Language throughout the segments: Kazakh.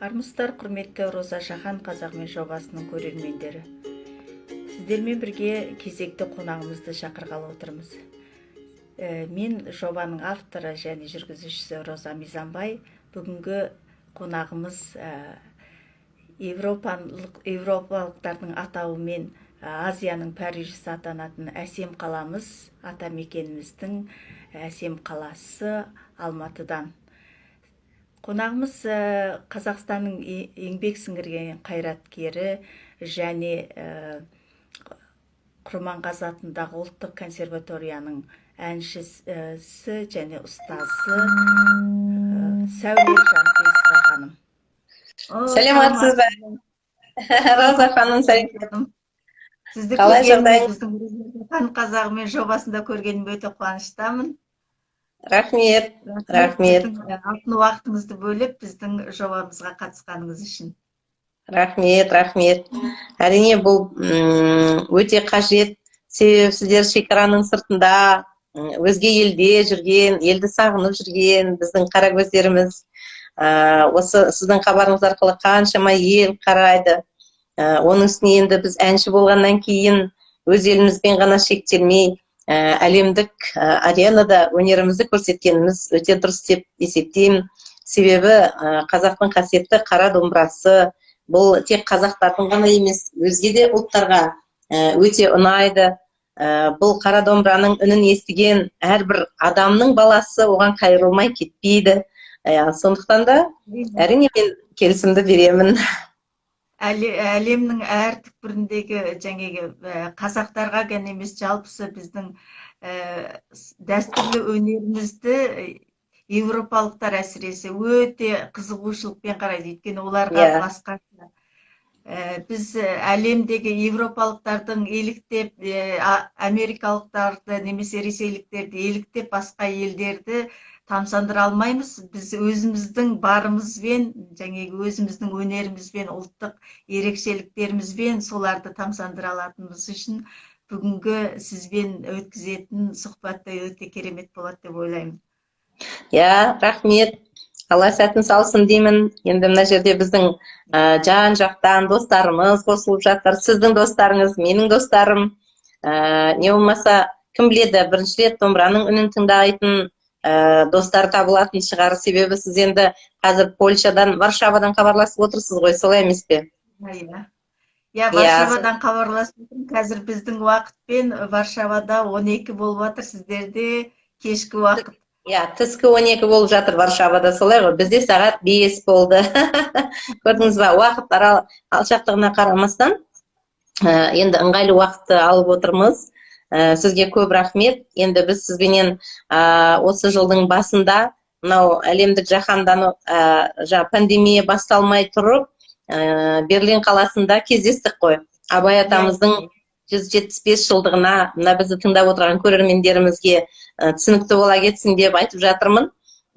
Армысыздар, құрметті Роза Жаһан қазағымен жобасының көрермендері! Сіздермен бірге кезекті қонағымызды шақырғалы отырмыз. Мен жобаның авторы және жүргізушісі Роза Мизамбай. Бүгінгі қонағымыз европалықтардың атауымен Азияның Парижі атанатын әсем қаламыз, атамекеніміздің әсем қаласы Алматыдан. Қонағымыз Қазақстанның еңбек сіңірген қайраткері және Құрманғазы атындағы ұлттық консерваторияның әншісі және ұстазы Сәуле Жанпейісова ханым. Сәлеметсіз бе, Роза ханым, сәлем! Сізді Қалай көргеніме, жағдайыңыз? біздің Хан қазағымен жобасында көргеніме өте қуаныштамын. Рахмет, рахмет. Біздің алтын уақытыңызды бөліп, біздің жобамызға қатысқаныңыз үшін. Рахмет, рахмет. Әрине, бұл өте қажет, себебі сіздер шекараның сыртында, өзге елде жүрген, елді сағынып жүрген біздің қара көздеріміз, осы сіздің хабарыңыз арқылы қаншама ел қарайды. Оның үстіне енді біз әнші болғаннан кейін өз елімізбен ғана шектелмей, әлемдік аренада өнерімізді көрсеткеніміз өте дұрыс деп есептеймін. Себебі қазақтың қасиетті қара домбырасы бұл тек қазақтардың ғана емес, өзге де ұлттарға өте ұнайды. Бұл қара домбыраның үнін естіген әрбір адамның баласы оған қайырылмай кетпейді. Сондықтан да, әрине, мен келісімді беремін. Әлемнің әр түкпіріндегі жаңағы қазақтарға ғана емес, жалпысы біздің дәстүрлі өнерімізді европалықтар әсіресе өте қызығушылықпен қарайды, өйткені оларға басқаша. Біз әлемдегі европалықтардың еліктеп, америкалықтарды немесе ресейліктерді еліктеп, басқа елдерді тамсандыра алмаймыз. Біз өзіміздің барымызбен, жаңағы өзіміздің өнерімізбен, ұлттық ерекшеліктерімізбен соларды тамсандыра алатынымыз үшін бүгінгі сізбен өткізетін сұхбат та өте керемет болады деп ойлаймын. Иә, рахмет, Алла сәтін салсын деймін. Енді мына жерде біздің жан жақтан достарымыз қосылып жатыр, сіздің достарыңыз, менің достарым, не болмаса, кім біледі, бірінші рет домбыраның үнін тыңдайтын достар табылатын шығар. Себебі сіз енді қазір Польшадан, Варшавадан хабарласып отырсыз ғой, солай емес пе? Иә, Варшавадан хабарласып отырмын. Қазір біздің уақытпен Варшавада 12 болып жатыр, сіздерде кешкі уақыт. Иә, түскі 12 болып жатыр Варшавада, солай ғой? Бізде сағат 5 болды. Көрдіңіз ба, уақыт алшақтығына қарамастан, енді ыңғайлы уақытты алып отырмыз. Сізге көп рахмет. Енді біз сізбенен осы жылдың басында, мынау әлемдік жаһандану, жаңа пандемия басталмай тұрып, Берлин қаласында кездестік қой. Абай атамыздың 175 жылдығына, мына бізді тыңдап отырған көрермендерімізге түсінікті бола кетсін деп айтып жатырмын.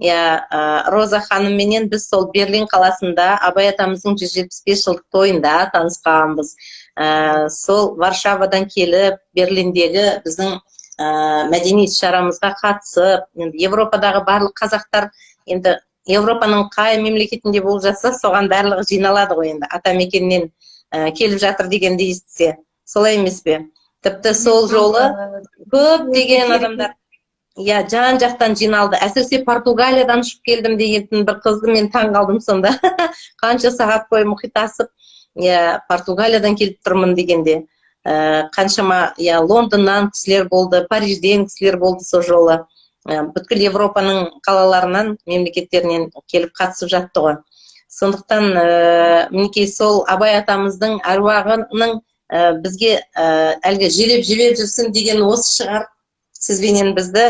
Иә, Роза ханымменен біз сол Берлин қаласында Абай атамыздың 175 жылдық тойында танысқанбыз. Сол Варшавадан келіп, Берлиндегі біздің мәдени іс шарамызға қатысып, енді Европадағы барлық қазақтар, енді Европаның қай мемлекетінде болып жатса, соған барлығы жиналады ғой енді, атамекеннен келіп жатыр дегенді естісе, солай емес пе? Тіпті сол жолы көптеген адамдар, иә, жан жақтан жиналды. Әсіресе Португалиядан ұшып келдім деген бір қызды мен таң қалдым сонда, қанша сағат бойы мұхит асып, иә, Португалиядан келіп тұрмын дегенде. Қаншама, иә, Лондоннан кісілер болды, Парижден кісілер болды сол жолы. Бүткіл Европаның қалаларынан, мемлекеттерінен келіп қатысып жатты ғой. Сондықтан мінекей, сол Абай атамыздың әруағының бізге әлгі желеп жебеп жүрсін деген осы шығар, сізбенен бізді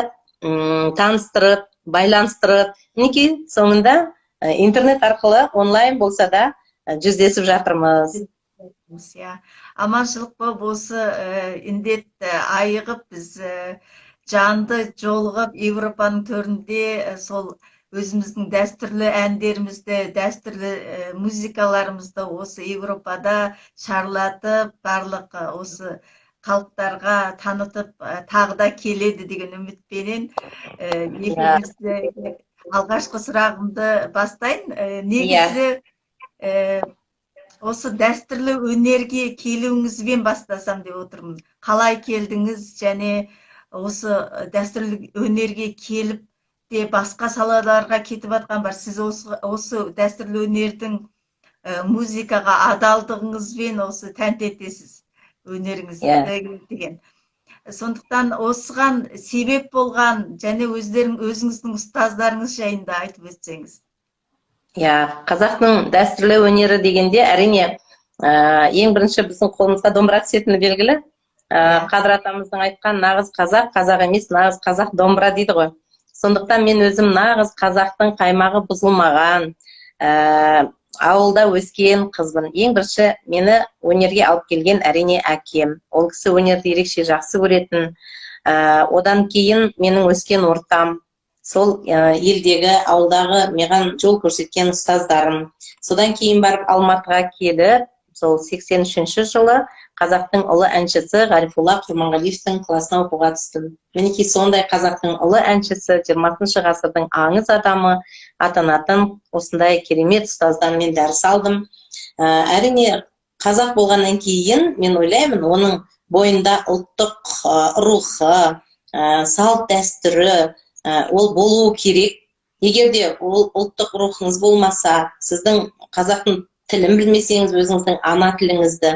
таныстырып, байланыстырып, мінекей, соңында интернет арқылы онлайн болса да жүздесіп жатырмыз. Иә, аманшылық болып, осы індет айығып, біз жанды жолығып, Европаның төрінде сол өзіміздің дәстүрлі әндерімізді, дәстүрлі музыкаларымызды осы Европада шарлатып, барлық осы халықтарға танытып, тағы да келеді деген үмітпенен екеумізді алғашқы сұрағымды бастайын. Негізі Осы дәстүрлі өнерге келуіңізбен бастасам деп отырмын. Қалай келдіңіз және осы дәстүрлі өнерге келіп те басқа салаларға кетіп жатқан бар. Сіз осы дәстүрлі өнердің музыкаға адалдығыңызбен осы тәнті етесіз өнеріңізді деген. Сондықтан осыған себеп болған және өзіңіздің ұстаздарыңыз жайында айтып өтсеңіз. Иә, қазақтың дәстүрлі өнері дегенде, әрине, ең бірінші біздің қолымызға домбыра түсетіні белгілі. Қадыр атамыздың айтқан «Нағыз қазақ қазақ емес, нағыз қазақ домбыра» дейді ғой. Сондықтан мен өзім нағыз қазақтың қаймағы бұзылмаған, ауылда өскен қызбын. Ең бірінші мені өнерге алып келген, әрине, әкем. Ол кісі өнерді ерекше жақсы көретін. Одан кейін менің өскен ортам, сол елдегі, ауылдағы маған жол көрсеткен ұстаздарым. Содан кейін барып Алматыға келіп, сол 83 жылы қазақтың ұлы әншісі Ғарифолла Құрманғалиевтің класына оқуға түстім. Мінекей, сондай қазақтың ұлы әншісі, 20-шы ғасырдың аңыз адамы атанатын осындай керемет ұстаздан мен дәріс алдым. Әрине, қазақ болғаннан кейін, мен ойлаймын, оның бойында ұлттық рухы, салт дәстүрі ол болуы керек. Егер де ол ұлттық рухыңыз болмаса, сіздің қазақтың тілін білмесеңіз, өзіңіздің ана тіліңізді,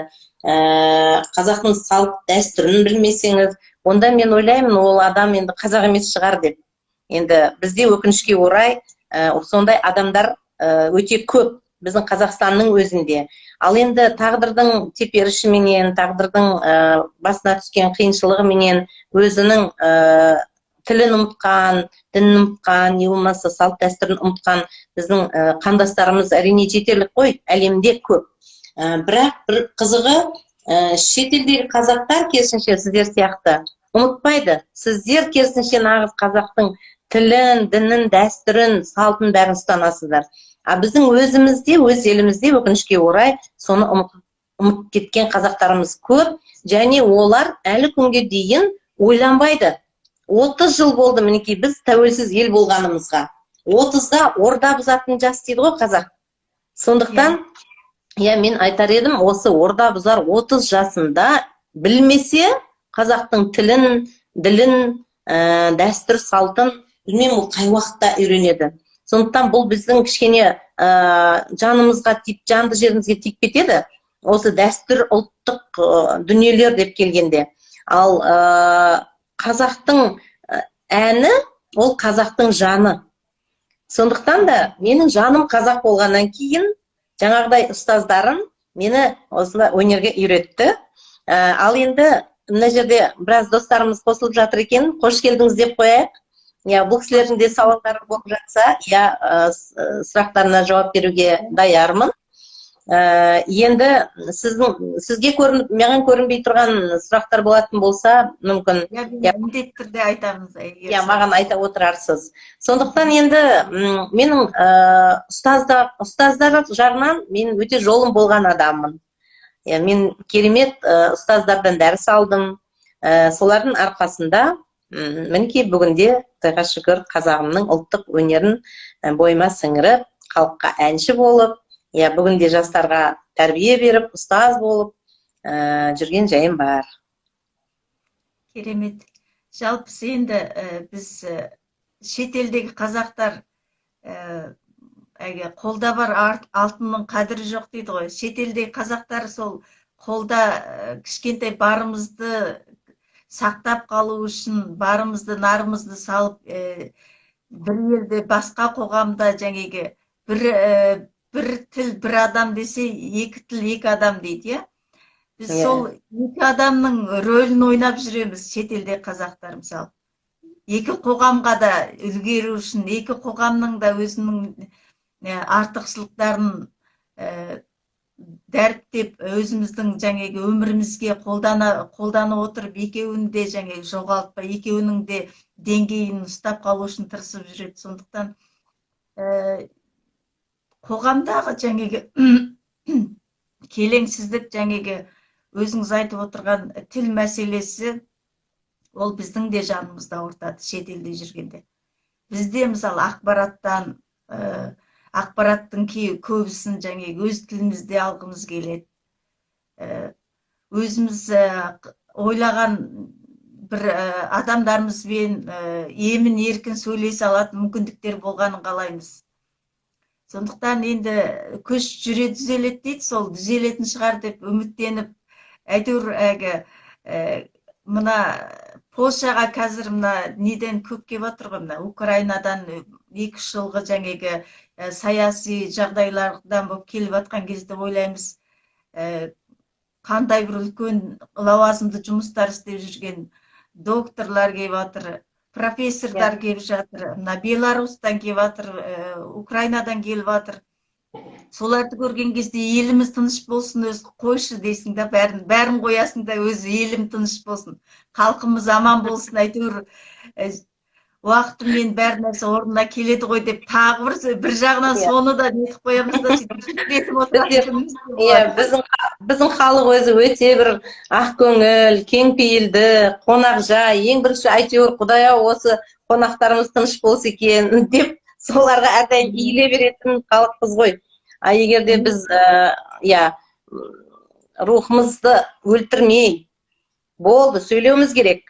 қазақтың салт дәстүрін білмесеңіз, онда мен ойлаймын, ол адам енді қазақ емес шығар деп. Енді бізде, өкінішке орай, сондай адамдар өте көп біздің Қазақстанның өзінде. Ал енді тағдырдың теперішіменен, тағдырдың басына түскен қиыншылығыменен өзінің тілін ұмытқан, дінін ұмытқан, не болмаса салт дәстүрін ұмытқан біздің қандастарымыз, әрине, жетерлік қой, әлемде көп. Бірақ бір қызығы, шетелдегі қазақтар керісінше сіздер сияқты ұмытпайды. Сіздер керісінше нағыз қазақтың тілін, дінін, дәстүрін, салтын, бәрін ұстанасыздар. А біздің өзімізде, өз елімізде, өкінішке орай, соны ұмытып кеткен қазақтарымыз көп және олар әлі күнге дейін ойланбайды. 30 жыл болды, мінекей, біз тәуелсіз ел болғанымызға. 30-да орда бұзатын жас дейді ғой қазақ. Сондықтан, иә, мен айтар едім, осы орда бұзар 30 жасында білмесе қазақтың тілін, ділін, дәстүр салтын, білмеймін, ол қай уақытта үйренеді. Сондықтан бұл біздің кішкене жанымызға тиіп, жанды жерімізге тиіп кетеді осы дәстүр, ұлттық дүниелер деп келгенде. Ал қазақтың әні ол қазақтың жаны. Сондықтан да менің жаным қазақ болғаннан кейін жаңағыдай ұстаздарым мені осындай өнерге үйретті. Ал енді мына жерде біраз достарымыз қосылып жатыр екен, қош келдіңіз деп қояйық. Иә, бұл кісілердің де сауалдары болып жатса, иә, сұрақтарына жауап беруге даярмын. Енді сізге көрініп, маған көрінбей тұрған сұрақтар болатын болса, мүмкін. Иә, міндетті түрде айтамыз. Иә, маған айта отырарсыз. Сондықтан енді менің ұстаздар жағынан мен өте жолым болған адаммын. Иә, мен керемет ұстаздардан дәріс алдым. Солардың арқасында мінекей, бүгінде, Құдайға шүкір, қазағымның ұлттық өнерін бойыма сіңіріп, халыққа әнші болып, иә, бүгінде жастарға тәрбие беріп, ұстаз болып жүрген жайым бар. Керемет. Жалпысы енді біз, шетелдегі қазақтар, әлгі «Қолда бар алтынның қадірі жоқ» дейді ғой. Шетелдегі қазақтар сол қолда кішкентай барымызды сақтап қалу үшін барымызды, нарымызды салып, бір елде, басқа қоғамда жаңағы бір тіл бір адам десе, екі тіл екі адам дейді, иә. Біз сол екі адамның рөлін ойнап жүреміз шетелде қазақтар, мысалы. Екі қоғамға да үлгеру үшін, екі қоғамның да өзінің артықшылықтарын дәріптеп, өзіміздің жаңағы өмірімізге қолдана отырып, екеуін де жаңағы жоғалтпай, екеуінің де деңгейін ұстап қалу үшін тырысып жүреді. Сондықтан қоғамдағы жаңағы келеңсіздік, жаңағы өзіңіз айтып отырған тіл мәселесі, ол біздің де жанымызды ауыртады шетелде жүргенде. Бізде, мысалы, ақпараттан Ақпараттың көбісін жаңағы өз тілімізде алғымыз келеді. Өзіміз ойлаған бір адамдарымызбен емін еркін сөйлесе алатын мүмкіндіктер болғанын қалаймыз. Сондықтан енді көш жүре түзеледі дейді, сол түзелетін шығар деп үміттеніп, әйтеуір әлгі мына Польшаға қазір мына неден көп келіп жатыр ғой, мына Украинадан 2-3 жылғы жаңағы саяси жағдайлардан болып келіп жатқан кезде ойлаймыз, қандай бір үлкен лауазымды жұмыстар істеп жүрген докторлар келіп жатыр, профессордар келіп жатыр, мына Беларусьтан келіп жатыр, Украинадан келіп жатыр. Соларды көрген кезде еліміз тыныш болсын, өзі қойшы дейсің да, бәрін бәрін қоясың да, өзі елім тыныш болсын, халқымыз аман болсын, әйтеуір уақытымен бәр нәрсе орнына келеді ғой деп тағы бір жағынан соны да нетіп қоямыз да, сөйтіп шүкір отыратын. Иә, біздің халық өзі өте бір ақкөңіл, кеңпейілді, қонақжай. Ең бірінші әйтеуір «Құдай ау, осы қонақтарымыз тыныш болса екен» деп, соларға әрдайым иіле беретін халықпыз ғой. А егер де біз, иә, рухымызды өлтірмей, болды, сөйлеуіміз керек,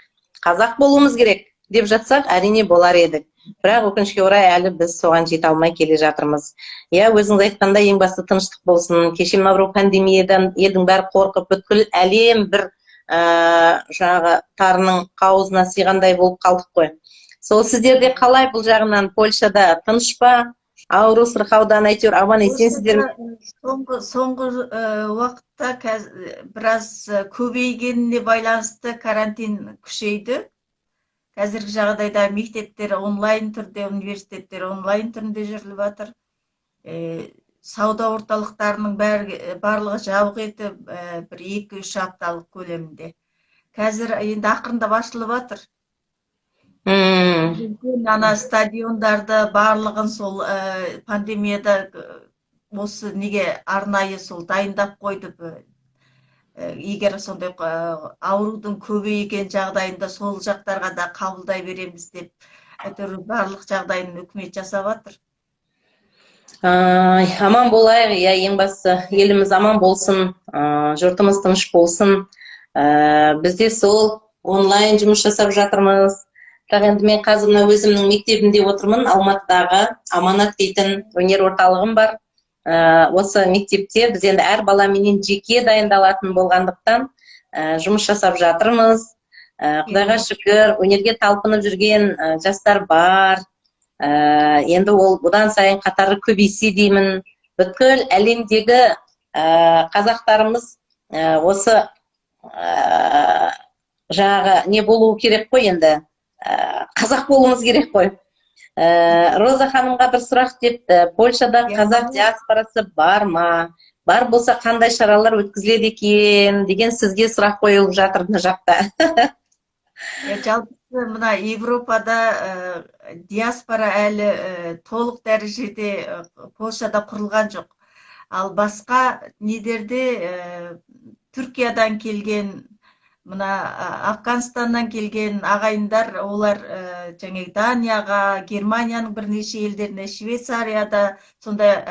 қазақ болуымыз керек деп жатсақ, әрине, болар едік. Бірақ, өкінішке орай, әлі біз соған жете алмай келе жатырмыз. Иә, өзіңіз айтқандай, ең басты тыныштық болсын. Кеше мына бір пандемиядан елдің бәрі қорқып, бүткіл әлем бір жаңағы тарының қауызына сыйғандай болып қалдық қой. Сол сіздерде қалай бұл жағынан, Польшада тыныш па? Ауру сырқаудан әйтеуір аман есенсіздер ме? Соңғы уақытта біраз көбейгеніне байланысты карантин күшейді. Қазіргі жағдайда мектептер онлайн түрде, университеттер онлайн түрінде жүріліп жатыр. Сауда орталықтарының бәрі, барлығы жабық еді бір 2-3 апталық көлемінде. Қазір енді ақырындап ашылып жатыр. Үлкен ана стадиондарды барлығын сол пандемияда осы неге арнайы сол дайындап қойды. Егер сондай аурудың көбейген жағдайында сол жақтарға да қабылдай береміз деп, әйтеуір барлық жағдайын үкімет жасап жатыр. Ай, аман болайық, иә, ең бастысы еліміз аман болсын, жұртымыз тыныш болсын. Бізде сол онлайн жұмыс жасап жатырмыз. Бірақ енді мен қазір мына өзімнің мектебімде отырмын, Алматыдағы «Аманат» дейтін өнер орталығым бар. Осы мектепте біз енді әр баламенен жеке дайындалатын болғандықтан, жұмыс жасап жатырмыз. Құдайға шүкір, өнерге талпынып жүрген жастар бар. Енді ол бұдан сайын қатары көбейсе деймін. Бүткіл әлемдегі қазақтарымыз осы жаңағы не болуы керек қой енді, қазақ болуымыз керек қой. Роза ханымға бір сұрақ депті: Польшада қазақ диаспорасы бар ма? Бар болса, қандай шаралар өткізіледі екен деген сізге сұрақ қойылып жатыр мына жақта. Жалпы мына Европада диаспора әлі толық дәрежеде Польшада құрылған жоқ. Ал басқа недерде Түркиядан келген, мына Афганистаннан келген ағайындар, олар жаңағы Данияға, Германияның бірнеше елдеріне, Швейцарияда сондай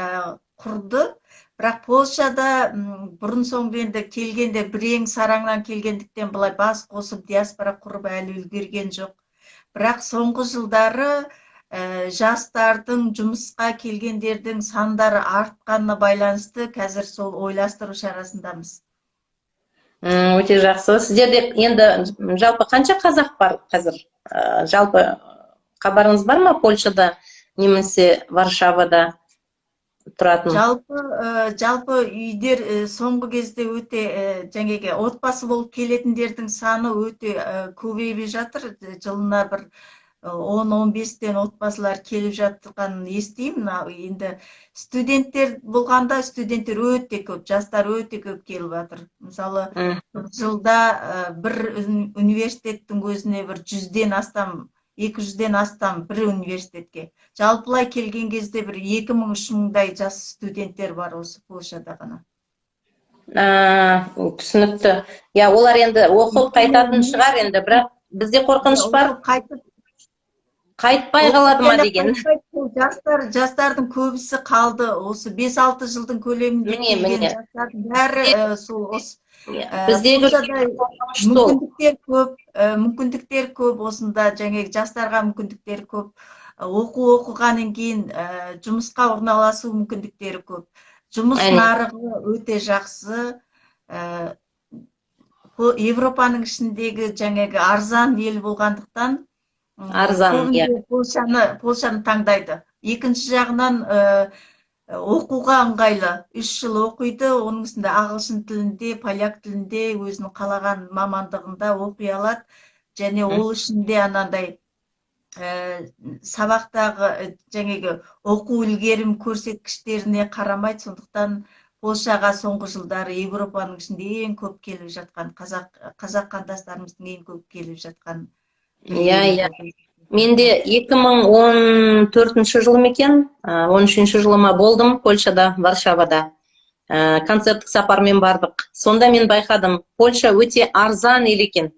құрды. Бірақ Польшада бұрын соңды енді келгенде бірең сараңнан келгендіктен, былай бас қосып диаспора құрып әлі үлгерген жоқ. Бірақ соңғы жылдары жастардың, жұмысқа келгендердің сандары артқанына байланысты қазір сол ойластыру шарасындамыз. Өте жақсы. Сіздерде енді жалпы қанша қазақ бар қазір? Жалпы хабарыңыз бар ма, Польшада немесе Варшавада тұратын? Жалпы үйдер соңғы кезде өте жаңағы отбасы болып келетіндердің саны өте көбейіп жатыр. Жылына бір 10-15-тен отбасылар келіп жатқанын естимін. Мына енді студенттер болғанда, студенттер өте көп, жастар өте көп келіп жатыр. Мысалы, бір жылда бір университеттің өзіне бір 100-ден астам, 200-ден астам бір университетке. Жалпылай келген кезде бір 2000, 3000-дай жас студенттер бар осы Польшада ғана. Түсінікті. Иә, олар енді оқып қайтатын шығар енді, бірақ бізде қорқыныш бар. Оқып қайтып Қайтпай қалады ма деген. Қайтпайды, сол Жастардың көбісі қалды. Осы 5-6 жылдың көлемінде Міне, келген міне. жастардың бәрі сол осы Біздегі Польшада қорқыныш сол. Мүмкіндіктер көп осында, жаңағы жастарға мүмкіндіктер көп. Оқу оқығаннан кейін жұмысқа орналасу мүмкіндіктері көп. Жұмыс нарығы өте жақсы. Европаның ішіндегі жаңағы арзан ел болғандықтан, Арзан, иә. көбінде Польшаны таңдайды. Екінші жағынан, оқуға ыңғайлы. 3 жыл оқиды, оның үстінде ағылшын тілінде, поляк тілінде, өзінің қалаған мамандығында оқи алады. Және ол үшін де анандай сабақтағы жаңағы оқу үлгерім көрсеткіштеріне қарамайды. Сондықтан Польшаға соңғы жылдары Европаның ішінде ең көп келіп жатқан, қазақ қандастарымыздың ең көп келіп жатқан Иә, елі иә. болды. Мен де 2014 жылы ма екен, 13 жылы ма болдым Польшада, Варшавада. Концерттік сапармен бардық. Сонда мен байқадым, Польша өте арзан ел екен.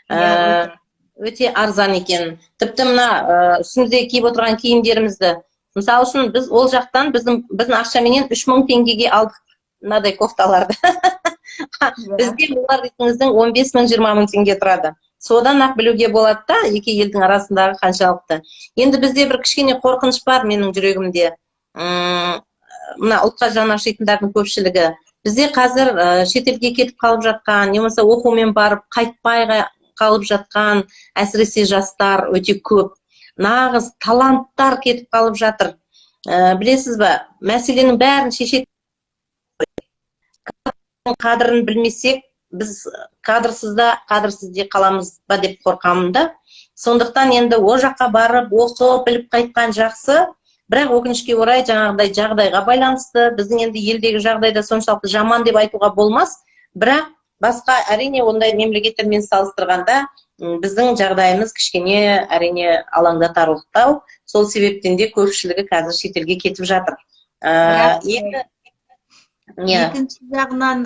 Иә. Өте арзан екен. Тіпті мына үстімізде киіп отырған киімдерімізді, мысалы үшін, біз ол жақтан біздің ақшаменен 3000 теңгеге алдық мынадай кофталарды. Бізде олар дейтініңіздің 15 мың, 20 мың теңге тұрады. Содан ақ білуге болады да екі елдің арасындағы қаншалықты. Енді бізде бір кішкене қорқыныш бар менің жүрегімде. Мына ұлтқа жаны ашитындардың көпшілігі бізде қазір шетелге кетіп қалып жатқан, не болмаса оқумен барып қайтпай қалып жатқан, әсіресе жастар өте көп. Нағыз таланттар кетіп қалып жатыр. Білесіз ба, мәселенің бәрін шешетін қадірін білмесек, біз кадрсыз да, қадірсіз де қаламыз ба деп қорқамын да. Сондықтан енді ол жаққа барып оқып, біліп қайтқан жақсы, бірақ өкінішке орай, жаңағыдай жағдайға байланысты, біздің енді елдегі жағдай да соншалықты жаман деп айтуға болмас, бірақ басқа, әрине, ондай мемлекеттермен салыстырғанда біздің жағдайымыз кішкене, әрине, алаңдатарлықтау. Сол себептен де көпшілігі қазір шетелге кетіп жатыр. Бірақ, Енді иә. Екінші жағынан,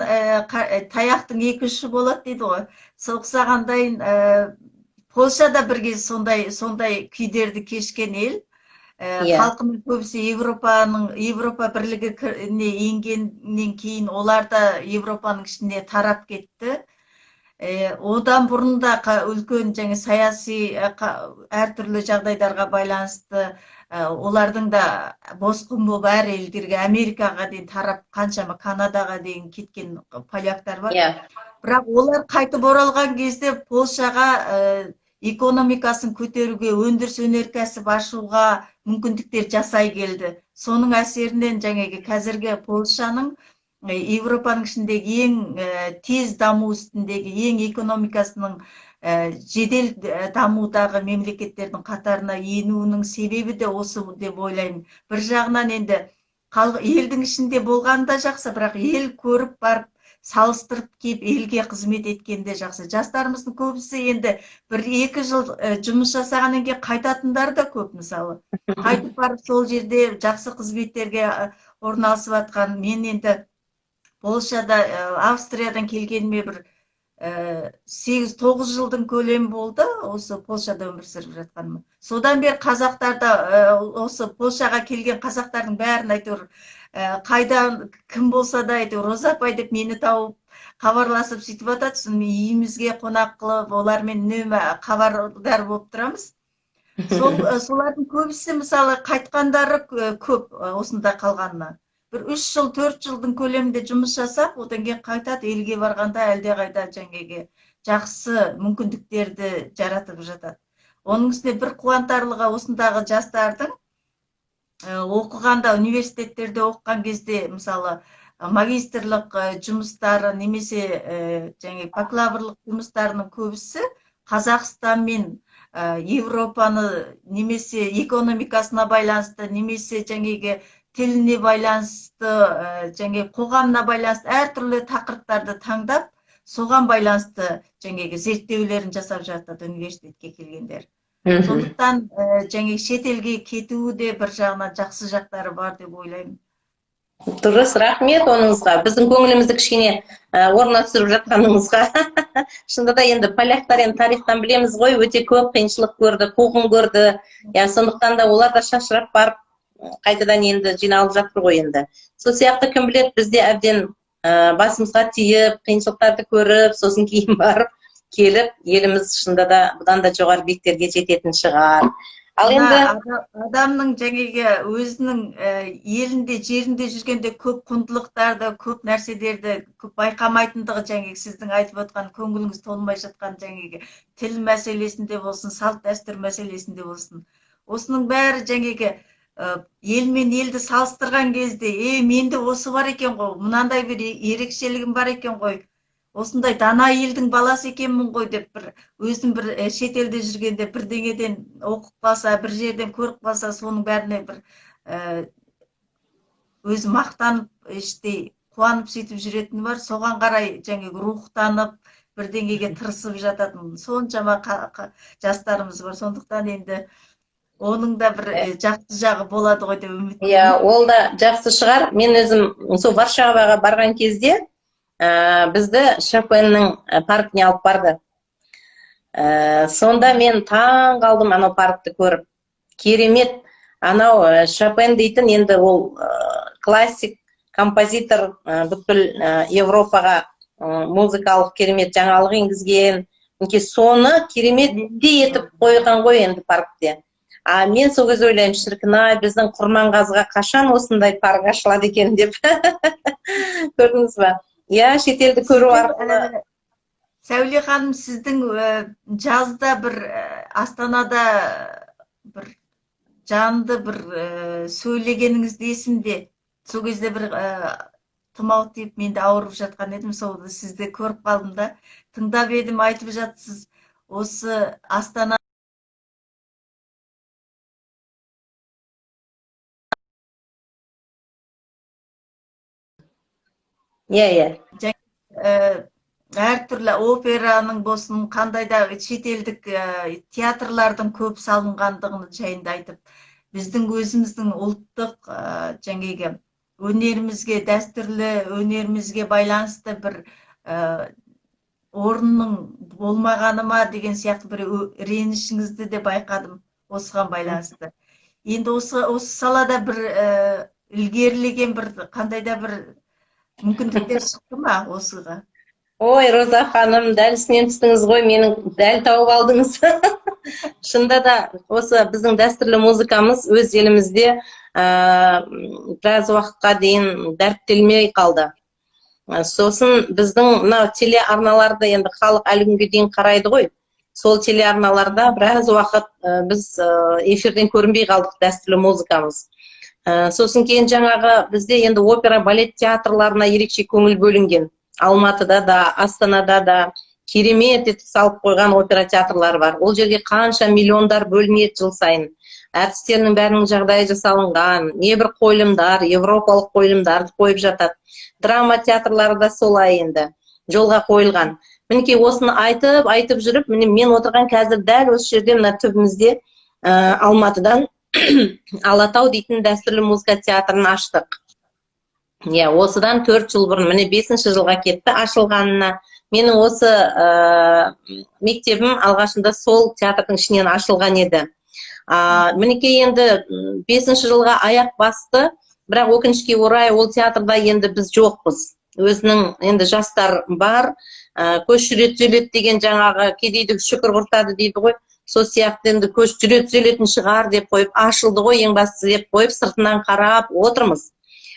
таяқтың екі ұшы болады дейді ғой. Сол ұқсағандайын, Польша да бір кез сондай күйдерді кешкен ел. Халқының көбісі Европа Бірлігіне енгеннен кейін олар да Европаның ішіне тарап кетті. Одан бұрын да үлкен және саяси әртүрлі жағдайларға байланысты олардың да босқын болып әр елдерге, Америкаға дейін тарап, қаншама Канадаға дейін кеткен поляктар бар. Бірақ олар қайтып оралған кезде Польшаға экономикасын көтеруге, өндіріс, өнеркәсіп ашуға мүмкіндіктер жасай келді. Соның әсерінен жаңағы қазіргі Польшаның Европаның ішіндегі ең тез даму үстіндегі, ең экономикасының жедел дамудағы мемлекеттердің қатарына енуінің себебі де осы деп ойлаймын. Бір жағынан енді елдің ішінде болғаны да жақсы, бірақ ел көріп, барып салыстырып келіп, елге қызмет еткен де жақсы. Жастарымыздың көбісі енді 1-2 жыл жұмыс жасағаннан кейін қайтатындары да көп, мысалы. Қайтып барып, сол жерде жақсы қызметтерге орналасып жатқан. Мен енді Польшада, Австриядан келгеніме бір 8-9 жылдың көлемі болды осы Польшада өмір сүріп жатқаныма. Содан бері қазақтарда, осы Польшаға келген қазақтардың бәрін әйтеуір қайдан кім болса да, әйтеуір «Роза апай» деп мені тауып, хабарласып, сөйтіп жатады. Сосын үйімізге қонақ қылып, олармен үнемі хабардар болып тұрамыз. Солардың көбісі, мысалы, қайтқандары көп осында қалғанына. Бір 3 жыл, 4 жылдың көлемінде жұмыс жасап, одан кейін қайтады. Елге барғанда әлдеқайда жаңағы жақсы мүмкіндіктерді жаратып жатады. Оның үстіне бір қуантарлығы, осындағы жастардың оқығанда, университеттерде оқыған кезде, мысалы, магистрлік жұмыстары немесе жаңағы бакалаврлық жұмыстарының көбісі Қазақстан мен Европаны немесе экономикасына байланысты, немесе жаңағы тіліне байланысты, жаңағы қоғамына байланысты әртүрлі тақырыптарды таңдап, соған байланысты жаңағы зерттеулерін жасап жатады университетке келгендер. Сондықтан жаңағы шетелге кетуі де бір жағынан жақсы жақтары бар деп ойлаймын. Дұрыс, рахмет оныңызға. Біздің көңілімізді кішкене орнына түсіріп жатқаныңызға. Шынында да, енді поляктар, енді тарихтан білеміз ғой, өте көп қиыншылық көрді, қуғын көрді. Иә, сондықтан да олар да шашырап барып, қайтадан енді жиналып жатыр ғой енді. Сол сияқты, кім біледі, біз де әбден басымызға тиіп, қиыншылықтарды көріп, сосын кейін барып келіп, еліміз шынында да бұдан да жоғары биіктерге жететін шығар. Ал енді Адамның жаңағы өзінің елінде, жерінде жүргенде көп құндылықтарды, көп нәрселерді көп байқамайтындығы, жаңағы сіздің айтып отқан көңіліңіз толмай жатқан жаңағы тіл мәселесінде болсын, салт дәстүр мәселесінде болсын, осының бәрі жаңағы ел мен елді салыстырған кезде: «Е, менде осы бар екен ғой, мынандай бір ерекшелігім бар екен ғой, осындай дана елдің баласы екенмін ғой», – деп бір өзін бір шетелде жүргенде бірдеңеден оқып қалса, бір жерден көріп қалса, соның бәріне бір өзі мақтанып, іштей қуанып, сөйтіп жүретіні бар. Соған қарай жаңағы рухтанып, бірдеңеге тырысып жататын соншама жастарымыз бар. Сондықтан енді оның да бір жақсы жағы болады ғой деп үміттенемін. Иә, ол да жақсы шығар. Мен өзім сол Варшаваға барған кезде бізді Шопеннің паркіне алып барды. Сонда мен таң қалдым анау паркті көріп. Керемет анау Шопен дейтін, енді ол классик композитор, бүткіл Европаға музыкалық керемет жаңалық енгізген. Мінекей, соны кереметтей етіп қойған ғой енді паркте. А мен сол кезде ойлаймын: «Шіркін ай, біздің Құрманғазыға қашан осындай парк ашылады екен?» – деп. Көрдіңіз ба, иә, шетелді көру арқылы. Сәуле ханым, сіздің жазда бір Астанада бір жанды бір сөйлегеніңіз есімде. Сол кезде бір тұмау тиіп, мен де ауырып жатқан едім. Сол сізді көріп қалдым да, тыңдап едім, айтып жатсыз осы Астана иә иә Әртүрлі операның болсын, қандай да шетелдік театрлардың көп салынғандығын жайында айтып, біздің өзіміздің ұлттық жаңағы өнерімізге, дәстүрлі өнерімізге байланысты бір орынның болмағаны ма деген сияқты бір ренішіңізді де байқадым осыған байланысты. Енді осы салада бір ілгерілеген, бір қандай да бір мүмкіндіктер шықты ма осыға? Ой, Роза ханым, дәл үстінен түстіңіз ғой, менің дәл тауып алдыңыз. Шынында да, осы біздің дәстүрлі музыкамыз өз елімізде біраз уақытқа дейін дәріптелмей қалды. Сосын біздің мынау телеарналарды енді халық әлі күнге дейін қарайды ғой. Сол телеарналарда біраз уақыт біз эфирден көрінбей қалдық, дәстүрлі музыкамыз. Сосын кейін жаңағы бізде енді опера, балет театрларына ерекше көңіл бөлінген. Алматыда да, Астанада да керемет етіп салып қойған опера театрлары бар. Ол жерге қанша миллиондар бөлінеді жыл сайын. Әртістерінің бәрінің жағдайы жасалынған, небір қойылымдар, европалық қойылымдарды қойып жатады. Драма театрлары да солай енді жолға қойылған. Мінекей, осыны айтып, айтып жүріп, міне, мен отырған қазір дәл осы жерде, мына түбімізде, Алматыдан Алатау дейтін дәстүрлі музыка театрын аштық. Иә, осыдан 4 жыл бұрын, міне, бесінші жылға кетті ашылғанына. Менің осы мектебім алғашында сол театрдың ішінен ашылған еді. Мінекей, енді бесінші жылға аяқ басты, бірақ өкінішке орай ол театрда енді біз жоқпыз. Өзінің енді жастар бар, көш жүре түзеледі деген, жаңағы кедейді шүкір құртады дейді ғой. Сол сияқты енді көш жүре түзелетін шығар деп қойып, ашылды ғой ең бастысы деп қойып, сыртынан қарап отырмыз.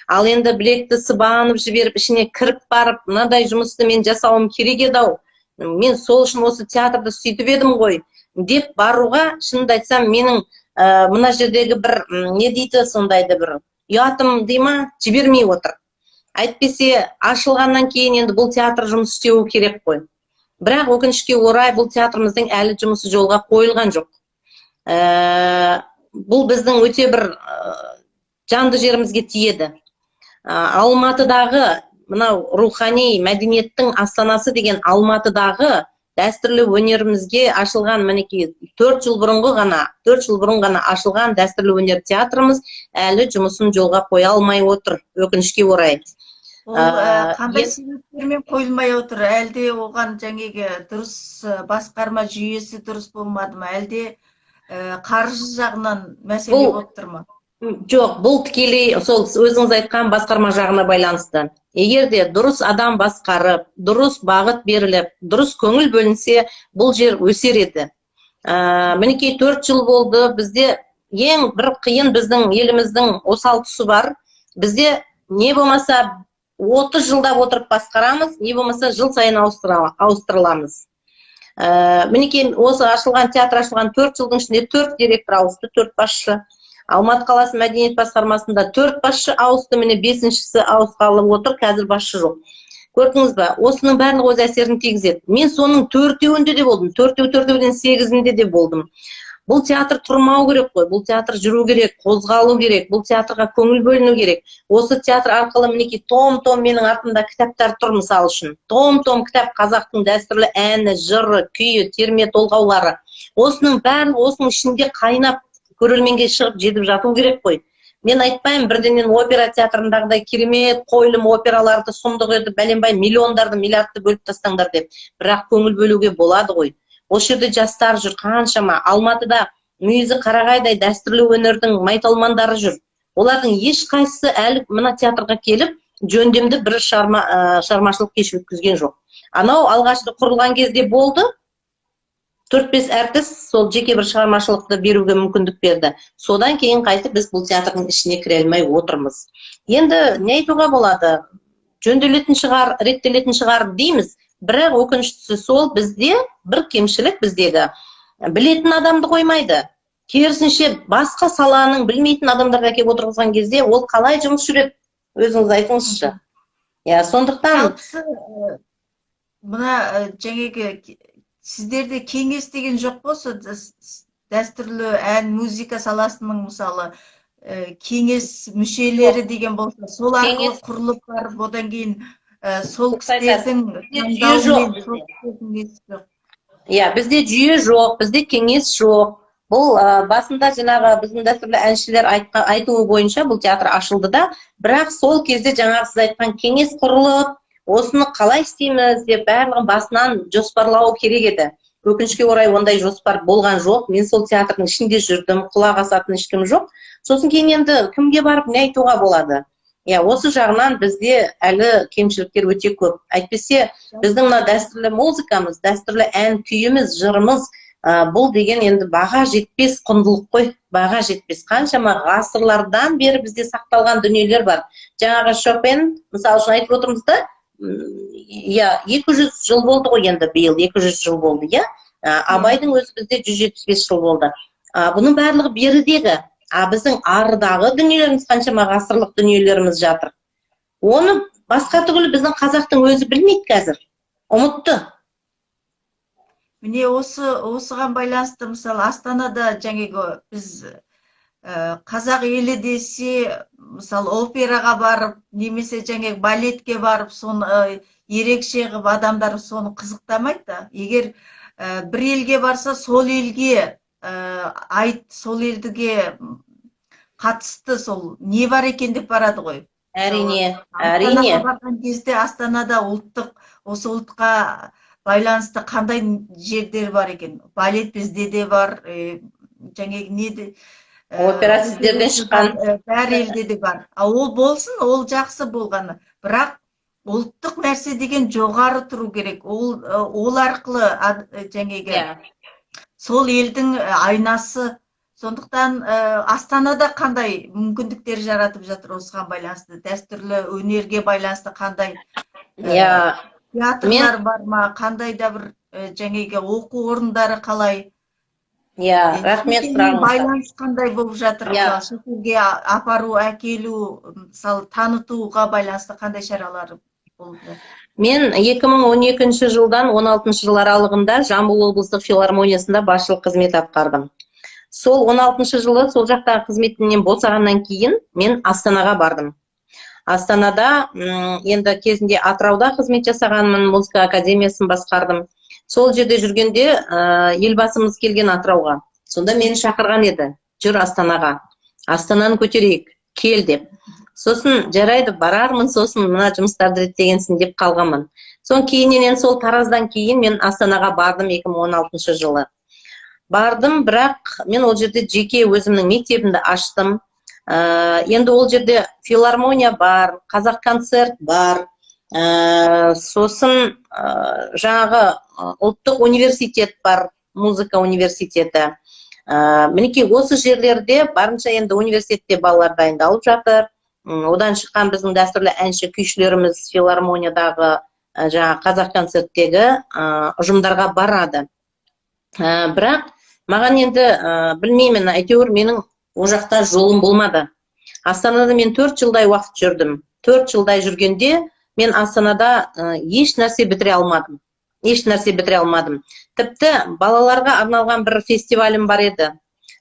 Ал енді білекті сыбанып жіберіп, ішіне кіріп барып, мынадай жұмысты мен жасауым керек еді ау, мен сол үшін осы театрды сөйтіп едім ғой деп баруға, шынымды айтсам, менің мына жердегі бір не дейді, сондайды бір ұятым дей ма, жібермей отыр. Әйтпесе ашылғаннан кейін енді бұл театр жұмыс істеуі керек қой. Бірақ өкінішке орай бұл театрымыздың әлі жұмысы жолға қойылған жоқ. Бұл біздің өте бір жанды жерімізге тиеді. Алматыдағы мынау рухани мәдениеттің астанасы деген Алматыдағы Дәстүрлі өнерімізге ашылған, мінекей, 4 жыл бұрын ғана ашылған дәстүрлі өнер театрымыз әлі жұмысын жолға қоя алмай отыр, өкінішке орай. Ол қандай себептермен қойылмай отыр? Әлде оған жаңағы дұрыс басқарма жүйесі дұрыс болмады ма, әлде қаржы жағынан мәселе болып тұр ма? Жоқ, бұл тікелей сол өзіңіз айтқан басқарма жағына байланысты. Егер де дұрыс адам басқарып, дұрыс бағыт беріліп, дұрыс көңіл бөлінсе, бұл жер өсер еді. Мінекей, 4 жыл болды. Бізде ең бір қиын, біздің еліміздің осал тұсы бар: бізде не болмаса 30 жылдап отырып басқарамыз, не болмаса жыл сайын ауыстырыламыз. Мінекей, осы ашылған театр ашылған 4 жылдың ішінде төрт директор ауысты, төрт басшы. Алматы қаласы мәдениет басқармасында төрт басшы ауысты, міне, бесіншісі ауысқалы отыр, қазір басшы жоқ. Көрдіңіз ба, осының барлығы өз әсерін тигізеді. Мен соның төртеуінде де болдым, төртеу төртеуден сегізінде де болдым. Бұл театр тұрмау керек қой, бұл театр жүру керек, қозғалу керек, бұл театрға көңіл бөліну керек. Осы театр арқылы, мінекей, том том менің артымда кітаптар тұр, мысалы үшін, том том кітап: қазақтың дәстүрлі әні, жыры, күйі, терме толғаулары. Осының барлығы осының ішінде қайнап, көрерменге шығып жетіп жату керек қой. Мен айтпаймын бірденен опера театрындағыдай керемет қойылым, операларды сұмдық етіп, бәленбай миллиондарды, миллиардты бөліп тастаңдар деп, бірақ көңіл бөлуге болады ғой. Осы жерде жастар жүр қаншама, Алматыда мүйізі қарағайдай дәстүрлі өнердің майталмандары жүр. Олардың ешқайсысы әлі мына театрға келіп, жөндемді бір шығармашылық кеш өткізген жоқ. Анау алғашқы құрылған кезде болды, төрт бес әртіс сол жеке бір шығармашылықты беруге мүмкіндік берді. Содан кейін қайтып біз бұл театрдың ішіне кіре алмай отырмыз. Енді не айтуға болады? Жөнделетін шығар, реттелетін шығар дейміз, бірақ өкініштісі сол, бізде бір кемшілік: біздегі білетін адамды қоймайды, керісінше басқа саланың білмейтін адамдарға әкеліп отырғызған кезде, ол қалай жұмыс жүреді, өзіңіз айтыңызшы. Иә, сондықтан Жалпысы, мына жаңағы сіздерде кеңес деген жоқ па? Осы дәстүрлі ән музыка саласының, мысалы, кеңес мүшелері деген болса, сол арқылы құрылып барып, одан кейін сол Дұрыс айтасыз. кісілердің Бізде жүйе жоқ. таңдауымен, сол кісілердің несі жоқ. Иә, бізде жүйе жоқ, бізде кеңес жоқ. Бұл басында жаңағы біздің дәстүрлі әншілер айтуы бойынша бұл театр ашылды да, бірақ сол кезде жаңағы сіз айтқан кеңес құрылып, осыны қалай істейміз деп барлығын басынан жоспарлау керек еді. Өкінішке орай, ондай жоспар болған жоқ. Мен сол театрдың ішінде жүрдім, құлақ асатын ешкім жоқ. Сосын кейін енді кімге барып не айтуға болады? Иә, осы жағынан бізде әлі кемшіліктер өте көп. Әйтпесе біздің мына дәстүрлі музыкамыз, дәстүрлі ән күйіміз, жырымыз, бұл деген енді баға жетпес құндылық қой, баға жетпес. Қаншама ғасырлардан бері бізде сақталған дүниелер бар. Жаңағы Шопен, мысалы үшін, айтып отырмыз да, иә, 200 жыл болды ғой енді, биыл 200 жыл болды, иә. Абайдың өзі бізде 175 жыл болды. Бұның барлығы берідегі, а біздің арыдағы дүниелеріміз, қаншама ғасырлық дүниелеріміз жатыр. Оны басқа түгілі біздің қазақтың өзі білмейді қазір, ұмытты. Міне, осыған байланысты, мысалы, Астанада жаңағы біз қазақ елі десе, мысалы, операға барып немесе жаңағы балетке барып, соны ерекше қылып адамдар соны қызықтамайды да. Егер бір елге барса, сол елге айт, сол елдіге қатысты сол не бар екен деп барады ғой. Әрине, әрине. Астанаға барған кезде Астанада ұлттық, осы ұлтқа байланысты қандай жерлер бар екен? Балет бізде де бар, жаңағы не де, Опера сіздерден шыққан. Бәр елде де бар. А ол болсын, ол жақсы болғаны, бірақ ұлттық нәрсе деген жоғары тұру керек. Ол арқылы жаңағы сол елдің айнасы. Сондықтан Астанада қандай мүмкіндіктер жаратып жатыр осыған байланысты, дәстүрлі өнерге байланысты қандай театрлар бар ма, қандай да бір жаңағы оқу орындары қалай? Иә, рахмет Шетелмен сұрағыңызға. байланыс қандай болып жатыр? Иә. Мысалы, шетелге апару, әкелу, мысалы, танытуға байланысты қандай шаралар болып жатыр? Мен 2012 жылдан 16 жыл аралығында Жамбыл облыстық филармониясында басшылық қызмет атқардым. Сол 16 жылы сол жақтағы қызметімнен босағаннан кейін мен Астанаға бардым. Астанада енді кезінде Атырауда қызмет жасағанмын, музыка академиясын басқардым. Сол жерде жүргенде Елбасымыз келген Атырауға. Сонда мені шақырған еді: «Жүр Астанаға, Астананы көтерейік, кел», – деп. Сосын «Жарайды, барармын, сосын мына жұмыстарды реттегенсін», – деп қалғанмын. Соны кейіннен, сол Тараздан кейін мен Астанаға бардым, 2016 жылы бардым. Бірақ мен ол жерде жеке өзімнің мектебімді аштым. Енді ол жерде филармония бар, Қазақ концерт бар, сосын жаңағы ұлттық университет бар, музыка университеті. Мінекей, осы жерлерде барынша енді университетте балалар дайындалып жатыр. Одан шыққан біздің дәстүрлі әнші күйшілеріміз филармониядағы, жаңағы Қазақ концерттегі ұжымдарға барады. Бірақ маған енді, білмеймін, әйтеуір менің ол жақта жолым болмады. Астанада мен 4 жылдай уақыт жүрдім. 4 жылдай жүргенде мен Астанада еш нәрсе бітіре алмадым, еш нәрсе бітіре алмадым. Тіпті балаларға арналған бір фестивалім бар еді.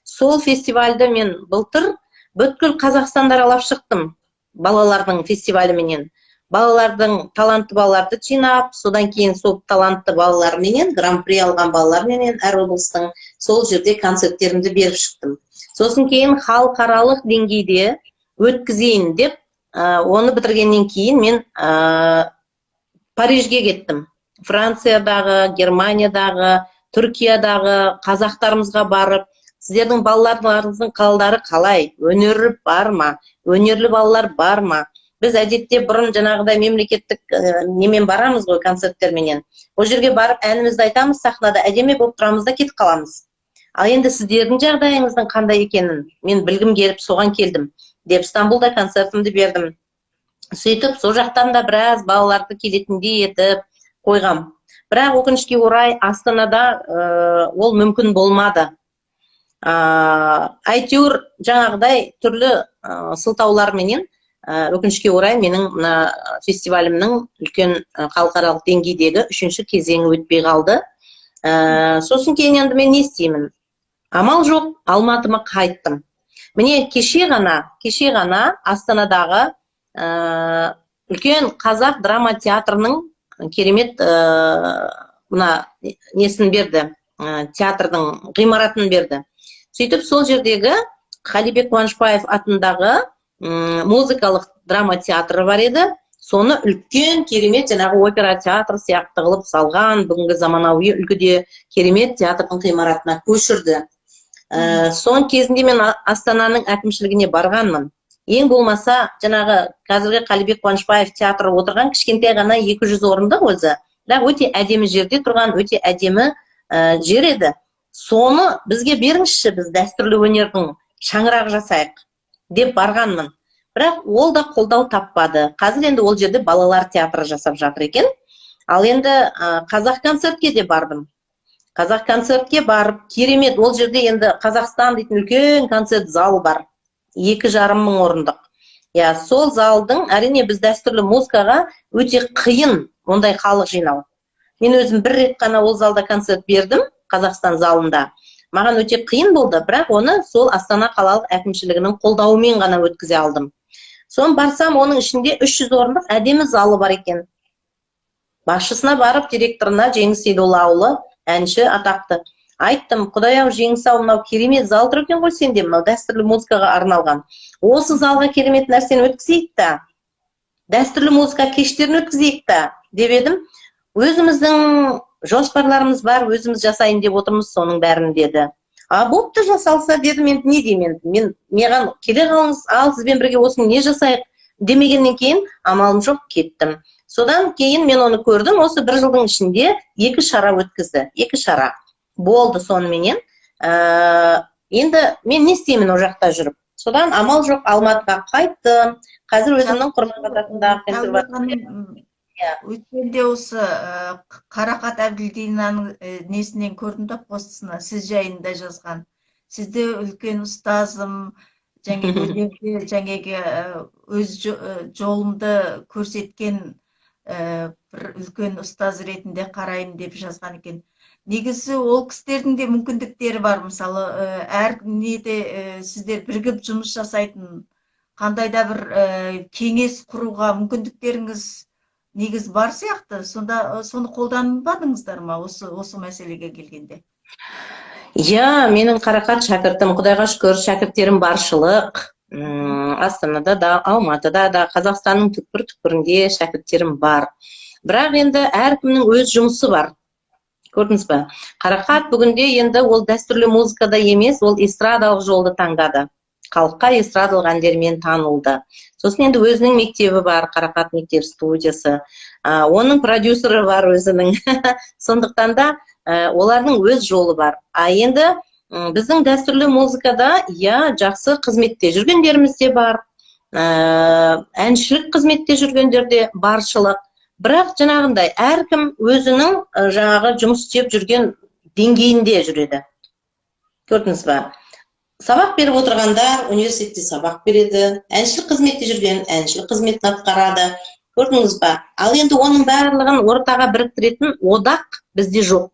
Сол фестивальді мен былтыр бүткіл Қазақстанды аралап шықтым балалардың фестиваліменен. Балалардың, талантты балаларды жинап, содан кейін сол талантты балаларменен, гран-при алған балаларменен әр облыстың сол жерде концерттерімді беріп шықтым. Сосын кейін халықаралық деңгейде өткізейін деп, оны бітіргеннен кейін мен Парижге кеттім. Франциядағы, Германиядағы, Түркиядағы қазақтарымызға барып, «Сіздердің балаларыңыздың қалдары қалай, өнері бар ма, өнерлі балалар бар ма? Біз әдетте бұрын жаңағыдай мемлекеттік немен барамыз ғой, концерттерменен. Ол жерге барып, әнімізді айтамыз, сахнада әдемі болып тұрамыз да, кетіп қаламыз. Ал енді сіздердің жағдайыңыздың қандай екенін мен білгім келіп, соған келдім», – деп, Стамбулда концертімді бердім. Сөйтіп, сол жақтан да біраз балаларды келетіндей етіп қойғам. Бірақ, өкінішке орай, Астанада ол мүмкін болмады. Әйтеуір жаңағыдай түрлі сылтауларменен, өкінішке орай, менің мына фестивалімнің үлкен, халықаралық деңгейдегі үшінші кезеңі өтпей қалды. Сосын кейін енді мен не істеймін? Амал жоқ, Алматыма қайттым. Міне, кеше ғана Астанадағы үлкен қазақ драма театрының керемет мына несін берді, театрдың ғимаратын берді. Сөйтіп, сол жердегі Қалибек Қуанышбаев атындағы музыкалық драма театры бар еді. Соны үлкен, керемет, жаңағы опера театр сияқты қылып салған, бүгінгі заманауи үлгіде керемет театрдың ғимаратына көшірді. Соның кезінде мен Астананың әкімшілігіне барғанмын. Ең болмаса жаңағы қазіргі Қалибек Қуанышбаев театры отырған кішкентай ғана 200 орындық өзі, бірақ өте әдемі жерде тұрған, өте әдемі жер еді. «Соны бізге беріңізші, біз дәстүрлі өнердің шаңырағы жасайық», – деп барғанмын. Бірақ ол да қолдау таппады. Қазір енді ол жерде балалар театры жасап жатыр екен. Ал енді Қазақ концертке де бардым. Қазақ концертке барып, керемет, ол жерде енді Қазақстан дейтін үлкен концерт залы бар, 2,5 мың орындық. Иә, сол залдың, әрине, біз дәстүрлі музыкаға өте қиын ондай халық жинау. Мен өзім бір рет қана ол залда концерт бердім, Қазақстан залында. Маған өте қиын болды, бірақ оны сол Астана қалалық әкімшілігінің қолдауымен ғана өткізе алдым. Соны барсам, оның ішінде 300 орындық әдемі залы бар екен. Басшысына барып, директорына, Жеңіс Сейдоллаұлы, әнші атақты, айттым: «Құдай ау, Жеңіс ау, мынау керемет зал тұр екен ғой сенде, мынау дәстүрлі музыкаға арналған. Осы залға керемет нәрсені өткізейік та, дәстүрлі музыка кештерін өткізейік та», – деп едім. «Өзіміздің жоспарларымыз бар, өзіміз жасайын деп отырмыз соның бәрін», – деді. «А, бопты, жасалса», – дедім. Енді не деймін енді мен? «Маған келе қалыңыз, ал сізбен бірге осыны не жасайық?» демегеннен кейін, амалым жоқ, кеттім. Содан кейін мен оны көрдім. Осы бір жылдың ішінде екі шара өткізді, екі шара болды соныменен. Енді мен не істеймін ол жақта жүріп? Содан амал жоқ, Алматыға қайттым. Қазір өзімнің Құрманғазы атындағы консерватория. Иә. Өткенде осы Қарақат Әбділдинаның несінен көрдім да, постысынан сіз жайында жазған. «Сізді үлкен ұстазым және өнерде жаңағы өз жолымды көрсеткен бір үлкен ұстаз ретінде қараймын», – деп жазған екен. Негізі ол кісілердің де мүмкіндіктері бар. Мысалы, әр неде сіздер бірігіп жұмыс жасайтын қандай да бір кеңес құруға мүмкіндіктеріңіз Негіз бар сияқты. Сонда соны қолданбадыңыздар ма осы мәселеге келгенде? Иә, менің Қарақат шәкіртім, Құдайға шүкір, шәкірттерім баршылық. Астанада да, Алматыда да, Қазақстанның түкпір-түкпірінде шәкірттерім бар. Бірақ енді әркімнің өз жұмысы бар. Көрдіңіз ба? Қарақат бүгінде енді ол дәстүрлі музыкада емес, ол эстрадалық жолды таңдады. Халыққа эстрадалық әндермен танылды. Сосын енді өзінің мектебі бар, Қарақат мектеп студиясы. Оның продюсері бар өзінің. Сондықтан да олардың өз жолы бар. А енді біздің дәстүрлі музыкада, иә, жақсы қызметте жүргендеріміз де бар, әншілік қызметте жүргендер де баршылық. Бірақ жаңағындай әркім өзінің жаңағы жұмыс істеп жүрген деңгейінде жүреді. Көрдіңіз ба? Сабақ беріп отырғандар университетте сабақ береді, әншілік қызметте жүрген әншілік қызметін атқарады. Көрдіңіз ба? Ал енді оның барлығын ортаға біріктіретін одақ бізде жоқ.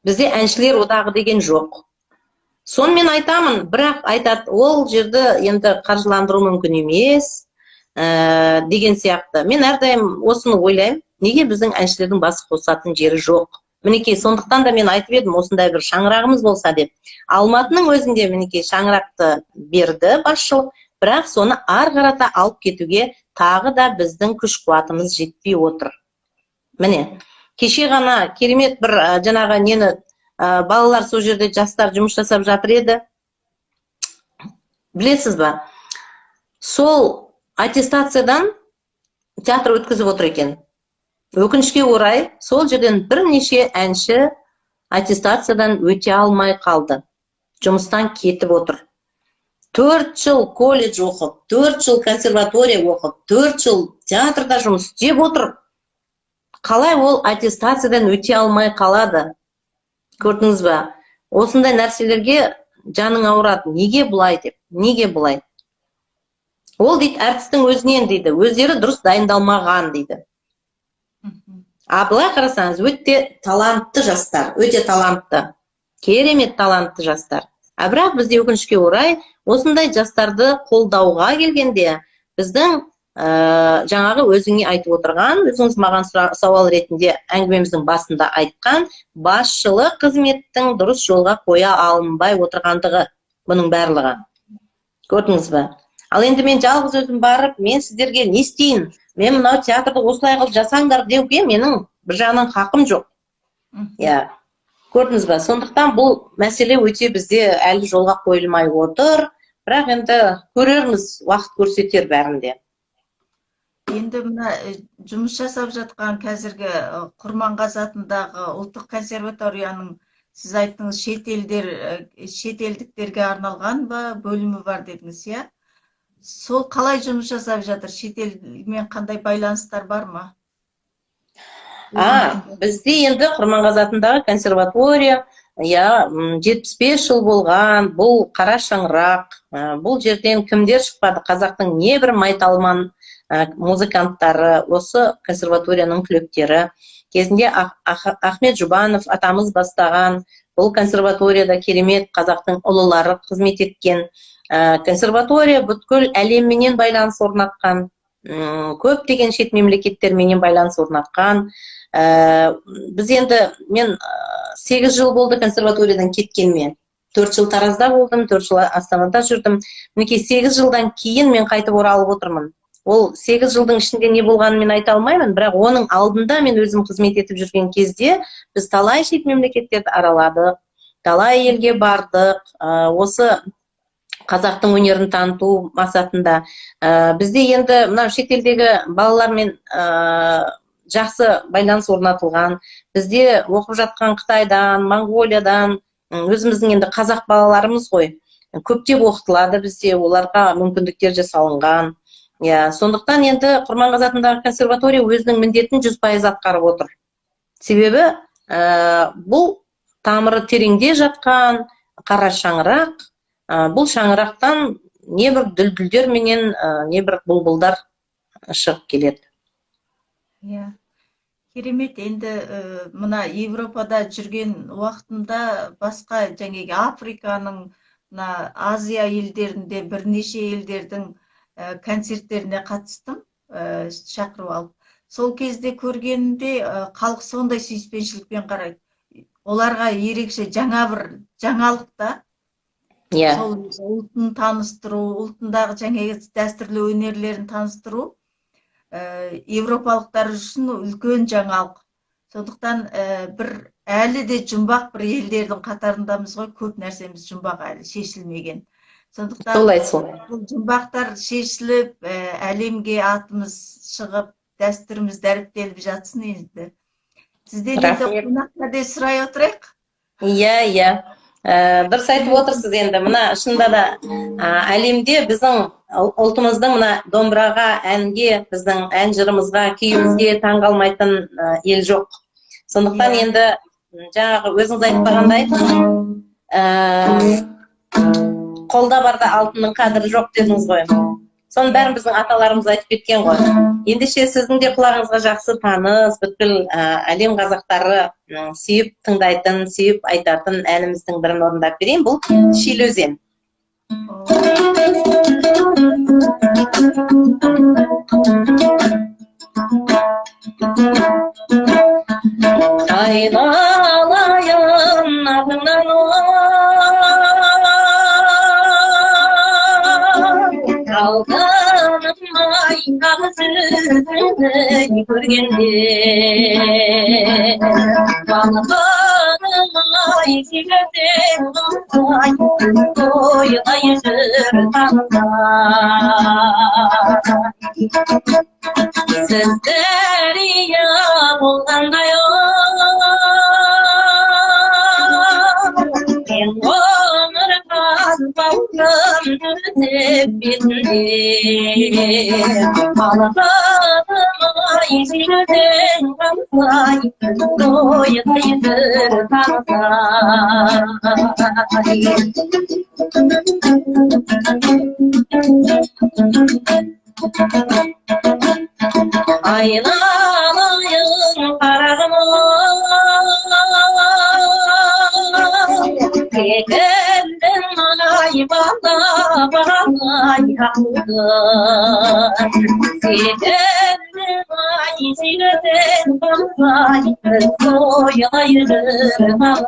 Бізде әншілер одағы деген жоқ. Сонымен айтамын, бірақ айтады, ол жерді енді қаржыландыру мүмкін емес деген сияқты. Мен әрдайым осыны ойлаймын, неге біздің әншілердің бас қосатын жері жоқ? Мінекей, сондықтан да мен айтып едім, осындай бір шаңырағымыз болса деп. Алматының өзінде мінекей шаңырақты берді басшылық, бірақ соны ары қарата алып кетуге тағы да біздің күш қуатымыз жетпей отыр. Міне, кеше ғана керемет бір жаңағы нені балалар сол жерде, жастар жұмыс жасап жатыр еді. Білесіз ба? Сол аттестациядан театр өткізіп отыр екен. Өкінішке орай, сол жерден бірнеше әнші аттестациядан өте алмай қалды. Жұмыстан кетіп отыр. 4 жыл колледж оқып, 4 жыл консерватория оқып, 4 жыл театрда жұмыс істеп отыр. Қалай ол аттестациядан өте алмай қалады? Көрдіңіз ба? Осындай нәрселерге жаның ауырады. Неге бұлай деп? Неге бұлай? Ол дейді әртістің өзінен дейді, өздері дұрыс дайындалмаған дейді. А былай қарасаңыз, өте талантты жастар, өте талантты, керемет талантты жастар. А бірақ бізде өкінішке орай осындай жастарды қолдауға келгенде біздің жаңағы өзіңе айтып отырған, өзіңіз маған сауал ретінде әңгімеміздің басында айтқан басшылық қызметтің дұрыс жолға қоя алынбай отырғандығы бұның барлығы. Көрдіңіз бе? Ал енді мен жалғыз өзім барып, мен сіздерге не істейін, мен мынау театрды осылай қылып жасаңдар деуге менің бір жағынан хақым жоқ. Иә, көрдіңіз бе? Сондықтан бұл мәселе өте бізде әлі жолға қойылмай отыр. Бірақ енді көрерміз, уақыт көрсетер бәрінде. Енді мына жұмыс жасап жатқан қазіргі Құрманғазы атындағы ұлттық консерваторияның, сіз айттыңыз, шетелдіктерге арналған ба бөлімі бар дедіңіз, иә? Сол қалай жұмыс жасап жатыр? Шетелмен қандай байланыстар бар ма? Бізде енді Құрманғазы атындағы консерватория, иә, 75 жыл болған, бұл қара шаңырақ. Бұл жерден кімдер шықпады? Қазақтың небір майталман музыканттары, осы консерваторияның түлектері. Кезінде Ахмет Жұбанов атамыз бастаған бұл консерваторияда керемет қазақтың ұлылары қызмет еткен. Консерватория бүткіл әлемменен байланыс орнатқан, көптеген шет мемлекеттерменен байланыс орнатқан. Біз енді, мен 8 жыл болды консерваториядан кеткенмен. 4 жыл Таразда болдым, 4 жыл Астанада жүрдім. Мінекей 8 жылдан кейін мен қайтып оралып отырмын. Ол 8 жылдың ішінде не болғанын мен айта алмаймын, бірақ оның алдында мен өзім қызмет етіп жүрген кезде біз талай шет мемлекеттерді араладық, талай елге бардық. Осы қазақтың өнерін таныту мақсатында. Бізде енді мынау шетелдегі балалармен жақсы байланыс орнатылған. Бізде оқып жатқан Қытайдан, Моңғолиядан, өзіміздің енді қазақ балаларымыз ғой, көптеп оқытылады бізде, оларға мүмкіндіктер жасалынған. Иә, сондықтан енді Құрманғазы атындағы консерватория өзінің міндетін 100% атқарып отыр. Себебі бұл тамыры тереңде жатқан қара шаңырақ, бұл шаңырақтан небір дүлдүлдер менен небір бұлбұлдар шығып келеді. Иә, керемет. Енді мына Европада жүрген уақытында басқа жаңағы Африканың, мына Азия елдерінде бірнеше елдердің концерттеріне қатыстым. Шақырып алып. Сол кезде көргенінде халық сондай сүйіспеншілікпен қарайды. Оларға ерекше жаңа бір жаңалық та. Иә. Сол ұлтын таныстыру, ұлтындағы жаңағы дәстүрлі өнерлерін таныстыру европалықтар үшін үлкен жаңалық. Сондықтан бір әлі де жұмбақ бір елдердің қатарындамыз ғой, көп нәрсеміз жұмбақ, әлі шешілмеген. Сондықтан Солай, солай. бұл жұмбақтар шешіліп, әлемге атымыз шығып, дәстүріміз дәріптеліп жатсын енді. Сізден енді Рахмет. қонақта де сұрай отырайық. Иә. Дұрыс айтып отырсыз енді. Мына шынында да әлемде біздің ұлтымыздың мына домбыраға, әнге, біздің ән жырымызға, күйімізге таңғалмайтын ел жоқ. Сондықтан енді жаңағы өзіңіз айтпағандай, қолда барда алтынның қадірі жоқ дедіңіз ғой. Соның бәрін біздің аталарымыз айтып кеткен ғой. Ендеше сіздің де құлағыңызға жақсы таныс, бүткіл әлем қазақтары сүйіп тыңдайтын, сүйіп айтатын әніміздің бірін орындап берейін. Бұл Шилі өзен. Айналайын атыңнан алтыным ай ақ көргенде, балғыным ай сүйгенде ай тойлай жүр таңда. Сіз дария болғандай, мен ғұмырға бауырым өртеп бетінде. Балғыным ай сүйгенде ай тойлай жүр таңда. Айналайын қарағым, кекілдің ай бала балай ақылдың, секілдің ай сүйгенің балай тойлай жүр балай.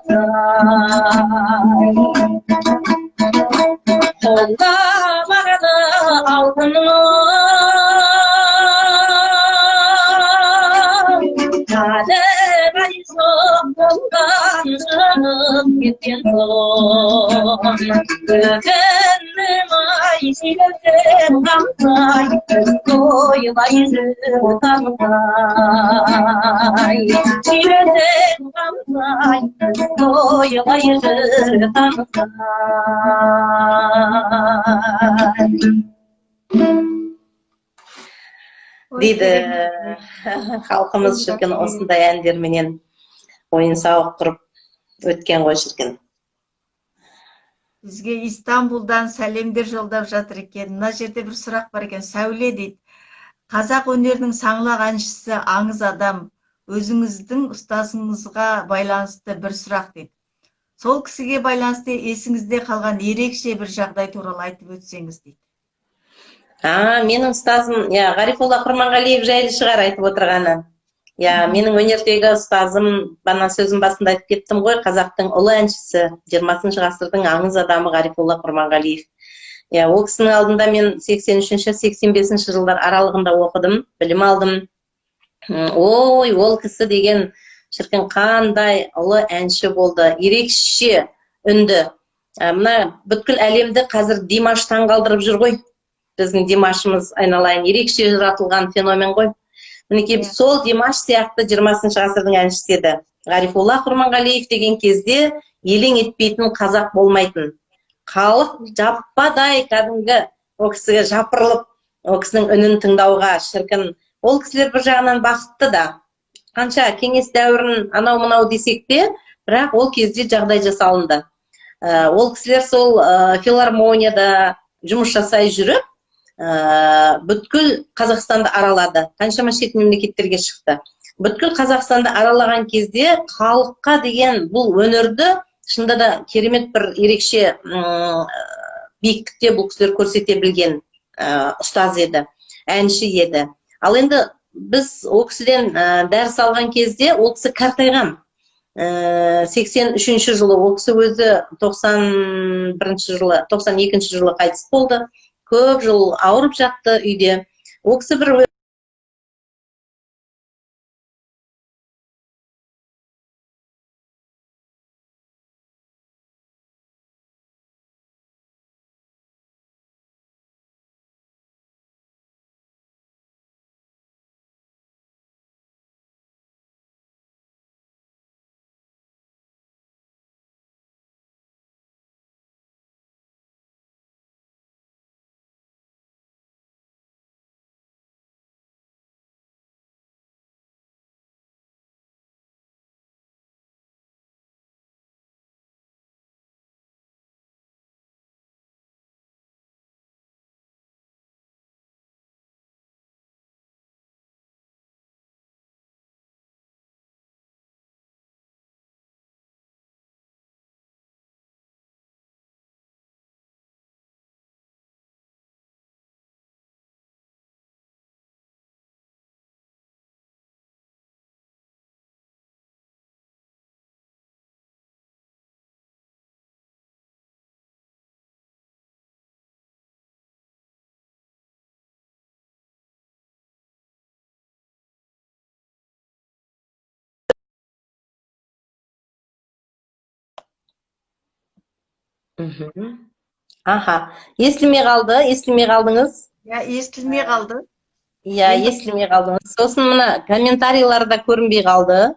Қолда барда алтынның қадір жоқ болған шығып кеткен соң, өкіндім ай сүйгенім қамсай тойлай жүр таңдай. Сүйгенім қамсай тойлай жүр таңдай. Дейді халқымыз шіркін, осындай әндерменен ойын сауық құрып өткен ғой шіркін. Бізге Истанбулдан сәлемдер жолдап жатыр екен. Мына жерде бір сұрақ бар екен. Сәуле дейді. Қазақ өнерінің саңлақ әншісі, аңыз адам, өзіңіздің ұстазыңызға байланысты бір сұрақ дейді. Сол кісіге байланысты есіңізде қалған ерекше бір жағдай туралы айтып өтсеңіз дейді. Менің ұстазым, иә, Ғарифолла Құрманғалиев жайлы шығар айтып отырғаны. Иә, менің өнердегі ұстазым, бана сөзім басында айтып кеттім ғой, қазақтың ұлы әншісі, 20 ғасырдың аңыз адамы Ғарифолла Құрманғалиев. Иә, ол кісінің алдында мен сексен үшінші, сексен бесінші жылдар аралығында оқыдым, білім алдым. Ой, ол кісі деген шіркін қандай ұлы әнші болды, ерекше үнді. Мына бүткіл әлемді қазір Димаш таңғалдырып жүр ғой. Біздің Димашымыз айналайын ерекше жаратылған феномен ғой. Мінекей сол Димаш сияқты 20 ғасырдың әншісі еді. Ғарифолла Құрманғалиев деген кезде елең етпейтін қазақ болмайтын. Халық жаппадай кәдімгі ол кісіге жапырылып, ол кісінің үнін тыңдауға шіркін. Ол кісілер бір жағынан бақытты да. Қанша кеңес дәуірін анау-мынау десек те, бірақ ол кезде жағдай жасалынды. Ол кісілер сол филармонияда жұмыс жасай жүріп, бүткіл Қазақстанды аралады, қаншама шет мемлекеттерге шықты. Бүткіл Қазақстанды аралаған кезде халыққа деген бұл өнерді шынында да керемет бір ерекше биіктікте бұл кісілер көрсете білген, ұстаз еді, әнші еді. Ал енді біз ол кісіден дәріс алған кезде ол кісі қартайған. 83 жылы ол кісі өзі 91 жылы, 92 жылы қайтыс болды. Көп жыл ауырып жатты үйде. Ол кісі бір Аха, естілмей қалды, естілмей қалдыңыз? Иә, естілмей қалды. Иә, естілмей қалдыңыз. Сосын мына комментарийлар да көрінбей қалды.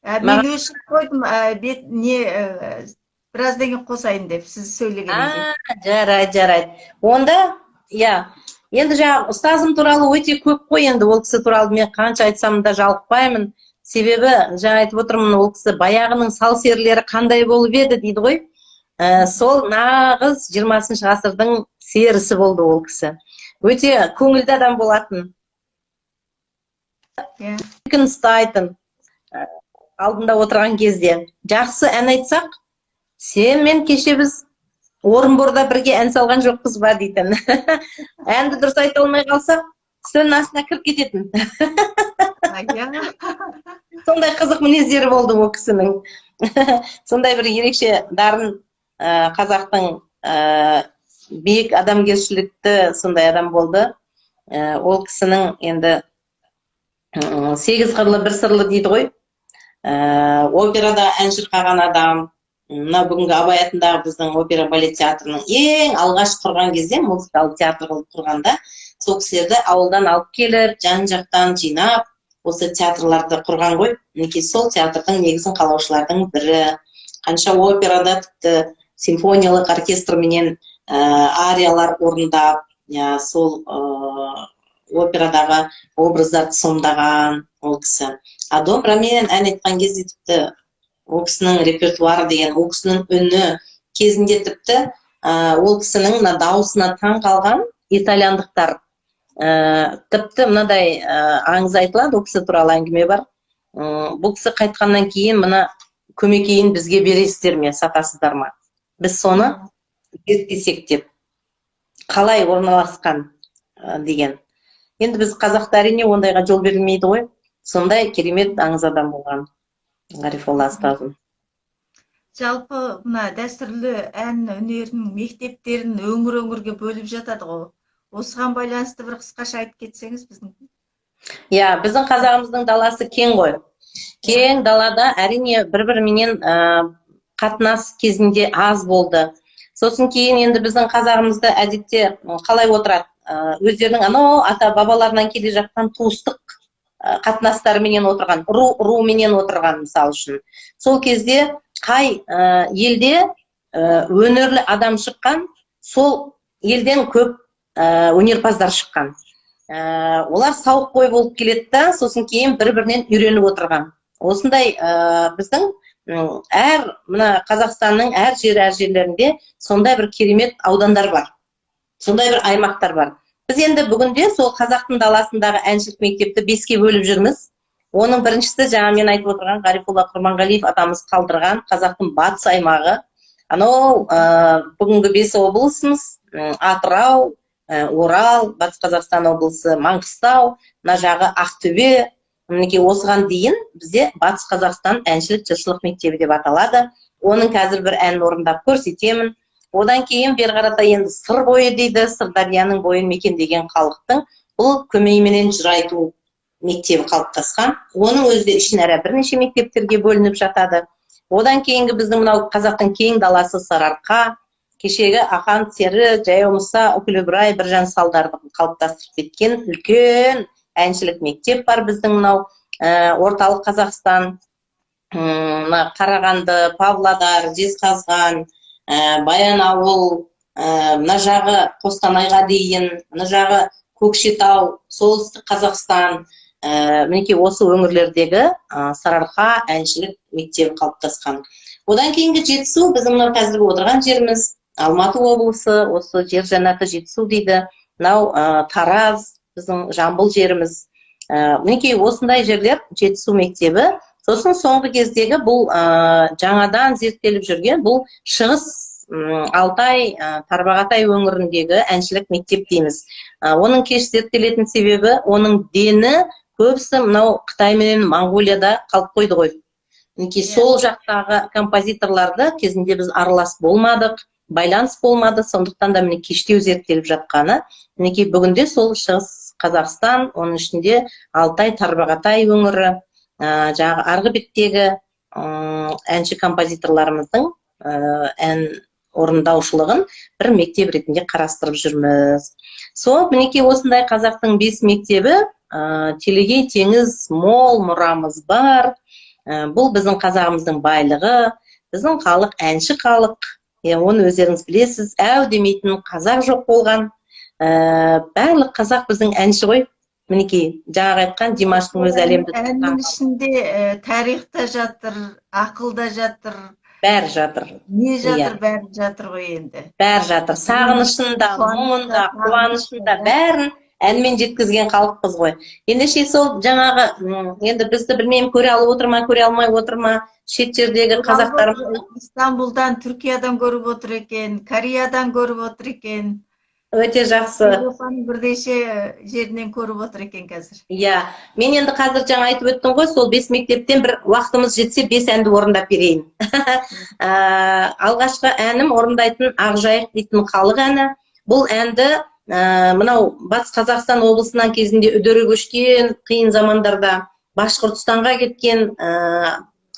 Мен өшіріп қойдым, бет не біраздан кейін қосайын деп, сіз сөйлегеннен кейін. Жарайды, жарайды. Онда, иә, енді жаңағы ұстазым туралы өте көп қой енді, ол кісі туралы мен қанша айтсам да жалықпаймын. Себебі жаңа айтып отырмын, ол кісі баяғының сал серілері қандай болып еді дейді ғой. Сол нағыз 20 ғасырдың серісі болды ол кісі. Өте көңілді адам болатын. Еркін ұстайтын. Алдында отырған кезде жақсы ән айтсақ, сен мен кеше біз Орынборда бірге ән салған жоқпыз ба дейтін. Әнді дұрыс айта алмай қалсақ, үстелдің астына кіріп кететін. Сондай қызық мінездері болды ол кісінің. Сондай бір ерекше дарын, қазақтың биік адамгершілікті сондай адам болды. Ол кісінің енді 8 қырлы бір сырлы дейді ғой. Операда ән шырқаған адам. Мына бүгінгі Абай атындағы біздің опера балет театрының ең алғаш құрған кезде, музыкалық театр қылып құрғанда, сол кісілерді ауылдан алып келіп, жан-жақтан жинап, осы театрларды құрған ғой. Мінекей сол театрдың негізін қалаушылардың бірі. Қанша операда тіпті симфониялық оркестрменен ариялар орындап, сол операдағы образдарды сомдаған ол кісі. А домбырамен ән айтқан кезде тіпті ол кісінің репертуары деген, ол кісінің үні кезінде тіпті ол кісінің мына дауысына таң қалған итальяндықтар, тіпті мынадай аңыз айтылады, ол кісі туралы әңгіме бар. Бұл кісі қайтқаннан кейін мына көмекейін бізге бересіздер ме, сатасыздар ма? Біз соны зерттесек деп. Қалай орналасқан деген. Енді біз қазақта әрине ондайға жол берілмейді ғой. Сондай керемет аңыз адам болған Ғарифолла ұстазым. Жалпы мына дәстүрлі ән өнерінің мектептерін өңір-өңірге бөліп жатады ғой. Осыған байланысты бір қысқаша айтып кетсеңіз біздің. Иә, біздің қазағымыздың даласы кең ғой. Кең далада әрине бір-біріменен қатынас кезінде аз болды. Сосын кейін енді біздің қазағымызда әдетте қалай отырады? Өздерінің анау ата-бабаларынан келе жатқан туыстық қатынастарыменен отырған, ру-руменен отырған мысал үшін. Сол кезде қай елде өнерлі адам шыққан, сол елден көп өнерпаздар шыққан. Олар сауық қой болып келеді да, сосын кейін бір-бірінен үйреніп отырған. Осындай біздің әр мына Қазақстанның әр жері, әр жерлерінде сондай бір керемет аудандар бар. Сондай бір аймақтар бар. Біз енді бүгінде сол қазақтың даласындағы әншілік мектепті 5-ке бөліп жүрміз. Оның біріншісі жаңа мен айтып отырған Ғарифолла Құрманғалиев атамыз қалдырған қазақтың батыс аймағы. Анау бүгінгі 5 облысымыз, Атырау, Орал, Батыс Қазақстан облысы, Маңғыстау, мына жағы Ақтөбе. Мінекей осыған дейін бізде Батыс Қазақстан әншілік жыршылық мектебі деп аталады. Оның қазір бір әнін орындап көрсетемін. Одан кейін бері қарата енді Сыр бойы дейді, Сырдарияның бойын мекендеген халықтың бұл көмейменен жыр айту мектебі қалыптасқан. Оның өзі де ішінара бірнеше мектептерге бөлініп жатады. Одан кейінгі біздің мынау қазақтың кең даласы Сарыарқа, кешегі Ақан Сері, Жаяу Мұса, Үкілі Ыбырай, Біржан Салдарды қалыптастырып кеткен үлкен әншілік мектеп бар біздің мынау орталық Қазақстан, мына Қарағанды, Павлодар, Жезқазған, Баянауыл, мына жағы Қостанайға дейін, мына жағы Көкшетау, Солтүстік Қазақстан, мінекей осы өңірлердегі Сарыарқа әншілік мектебі қалыптасқан. Одан кейінгі Жетісу, біздің мынау қазіргі отырған жеріміз, Алматы облысы, осы жер жәннаты Жетісу дейді. Мынау Тараз, біздің Жамбыл жеріміз. Мінекей осындай жерлер Жетісу мектебі. Сосын соңғы кездегі бұл жаңадан зерттеліп жүрген бұл Шығыс Алтай, Тарбағатай өңіріндегі әншілік мектеп дейміз. Оның кеш зерттелетін себебі, оның дені көбісі мынау Қытай менен Моңғолияда қалып қойды ғой. Мінекей сол жақтағы композиторларды кезінде біз аралас болмадық, байланыс болмады, сондықтан да міне кештеу зерттеліп жатқаны. Мінекей бүгінде сол Шығыс Қазақстан, оның ішінде Алтай, Тарбағатай өңірі, жаңағы арғы беттегі әнші композиторларымыздың ән орындаушылығын бір мектеп ретінде қарастырып жүрміз. Сол мінекей осындай қазақтың 5 мектебі, телегей теңіз мол мұрамыз бар. Бұл біздің қазағымыздың байлығы, біздің халық әнші халық. Оны өздеріңіз білесіз, әу демейтін қазақ жоқ болған. Барлық қазақ біздің әнші ғой. Мінекей жаңағы айтқан Димаштың өзі әлемді Әннің ішінде тарих та жатыр, ақыл да жатыр, бәрі жатыр. Не жатыр, бәрі жатыр ғой енді. Бәрі жатыр. Сағынышын да, мұңын да, қуанышын да, бәрін әнмен жеткізген халықпыз ғой. Ендеше сол жаңағы, енді бізді білмеймін, көре алып отыр ма, көре алмай отыр ма, шет жердегі қазақтарымыз Истанбулдан, Түркиядан көріп отыр екен, Кореядан көріп отыр екен. Өте жақсы. Еуропаның бірнеше жерінен көріп отыр екен қазір. Иә, мен енді қазір жаңа айтып өттім ғой, сол 5 мектептен бір уақытымыз жетсе 5 әнді орындап берейін. Алғашқы әнім орындайтын Ақжайық дейтін халық әні. Бұл әнді мынау Батыс Қазақстан облысынан кезінде үдере көшкен қиын замандарда Башқұртстанға кеткен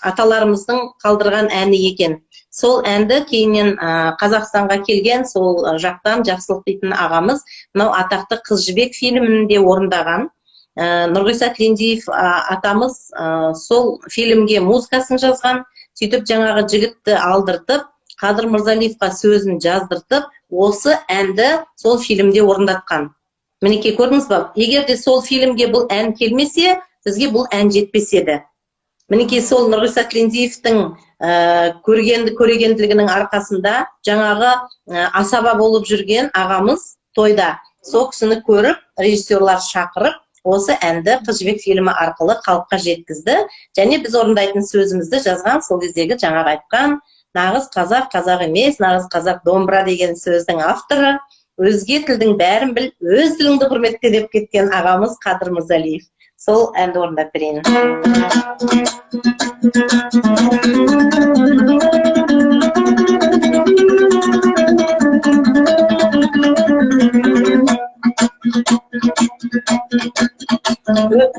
аталарымыздың қалдырған әні екен. Сол әнді кейіннен Қазақстанға келген сол жақтан Жақсылық дейтін ағамыз мынау атақты Қыз Жібек фильмінде орындаған. Нұрғиса Тілендиев атамыз сол фильмге музыкасын жазған. Сөйтіп жаңағы жігітті алдыртып, Қадыр Мырзалиевқа сөзін жаздыртып, осы әнді сол фильмде орындатқан. Мінекей көрдіңіз ба? Егер де сол фильмге бұл ән келмесе, бізге бұл ән жетпес еді. Мінекей сол Нұрғиса Тілендиевтің көрегенділігінің арқасында жаңағы асаба болып жүрген ағамыз тойда сол кісіні көріп, режиссерлар шақырып, осы әнді Қыз Жібек фильмі арқылы халыққа жеткізді. Және біз орындайтын сөзімізді жазған сол кездегі жаңағы айтқан нағыз қазақ, қазақ емес, нағыз қазақ домбыра деген сөздің авторы, өзге тілдің бәрін біл, өз тіліңді құрметте деп кеткен ағамыз Қадыр Мырзалиев. Сол әнді орындап берейін.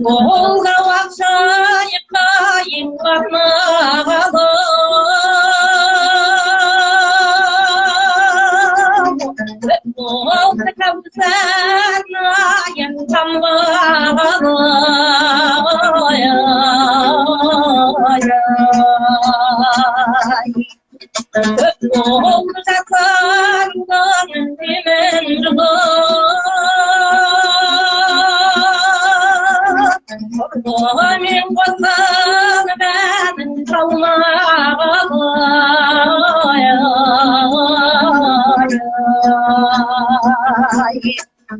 Қолға Ақжайық қайың қарнағалы, Молды кәусар айын тамғалы, Көп болды жасардан емен жылы, Мен қосқан бәнін салмағалы,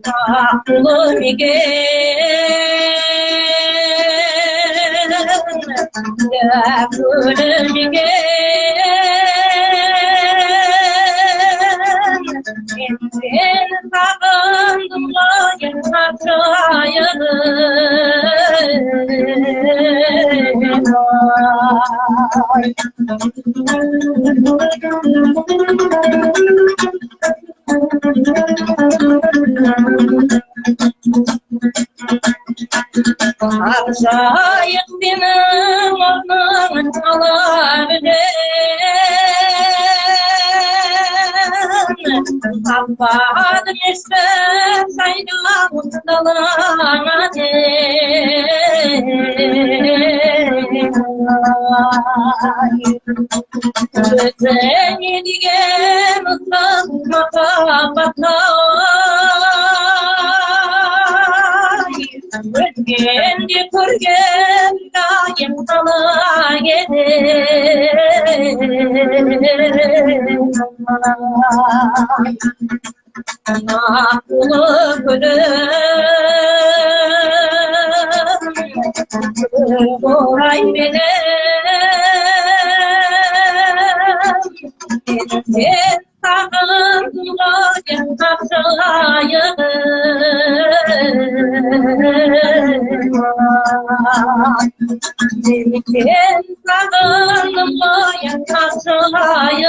Ақылы мекен, Әкілі мекен, Мен сені сағындым. Жайығым ай. Ақ жайық сенің орның ала білем, таппадым ешбір жайлау далаңа тең ай. Өзіңе деген ыстық махаббат ай, өткенде көрген дайым қалай едім ай. Аққулы көлім, борай менің, сен сағындым ғой ақ жайығым ай. Сен сағындым ғой ақ жайығым ай.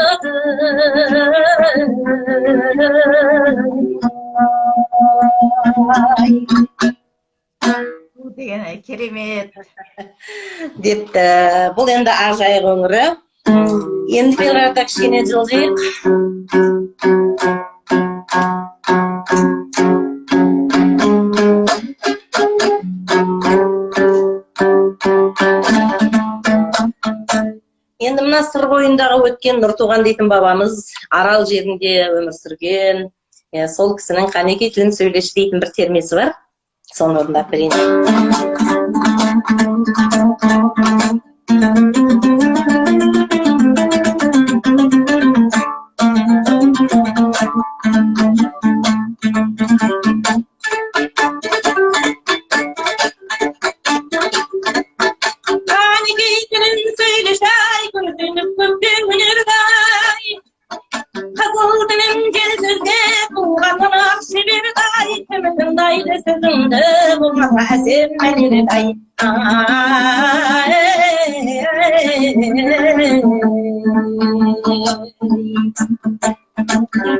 Деген керемет. Депті. Бұл енді Ақжайық өңірі. Енді бері қарата кішкене жылжиық. Енді мына Сыр бойындағы өткен Нұртуған дейтін бабамыз Арал жерінде өмір сүрген, сол кісінің «Қанекей тілін сөйлеші» дейтін бір термесі бар. Соны орындап берейін. Қанекей тілін сөйлеші ай, көрсетіп көпке өнерді ай. Қызыл тілім жел сөзге қуған қонақ шеберді ай, кім тыңдайды сөзіңді болмаса әсем мәнерді ай.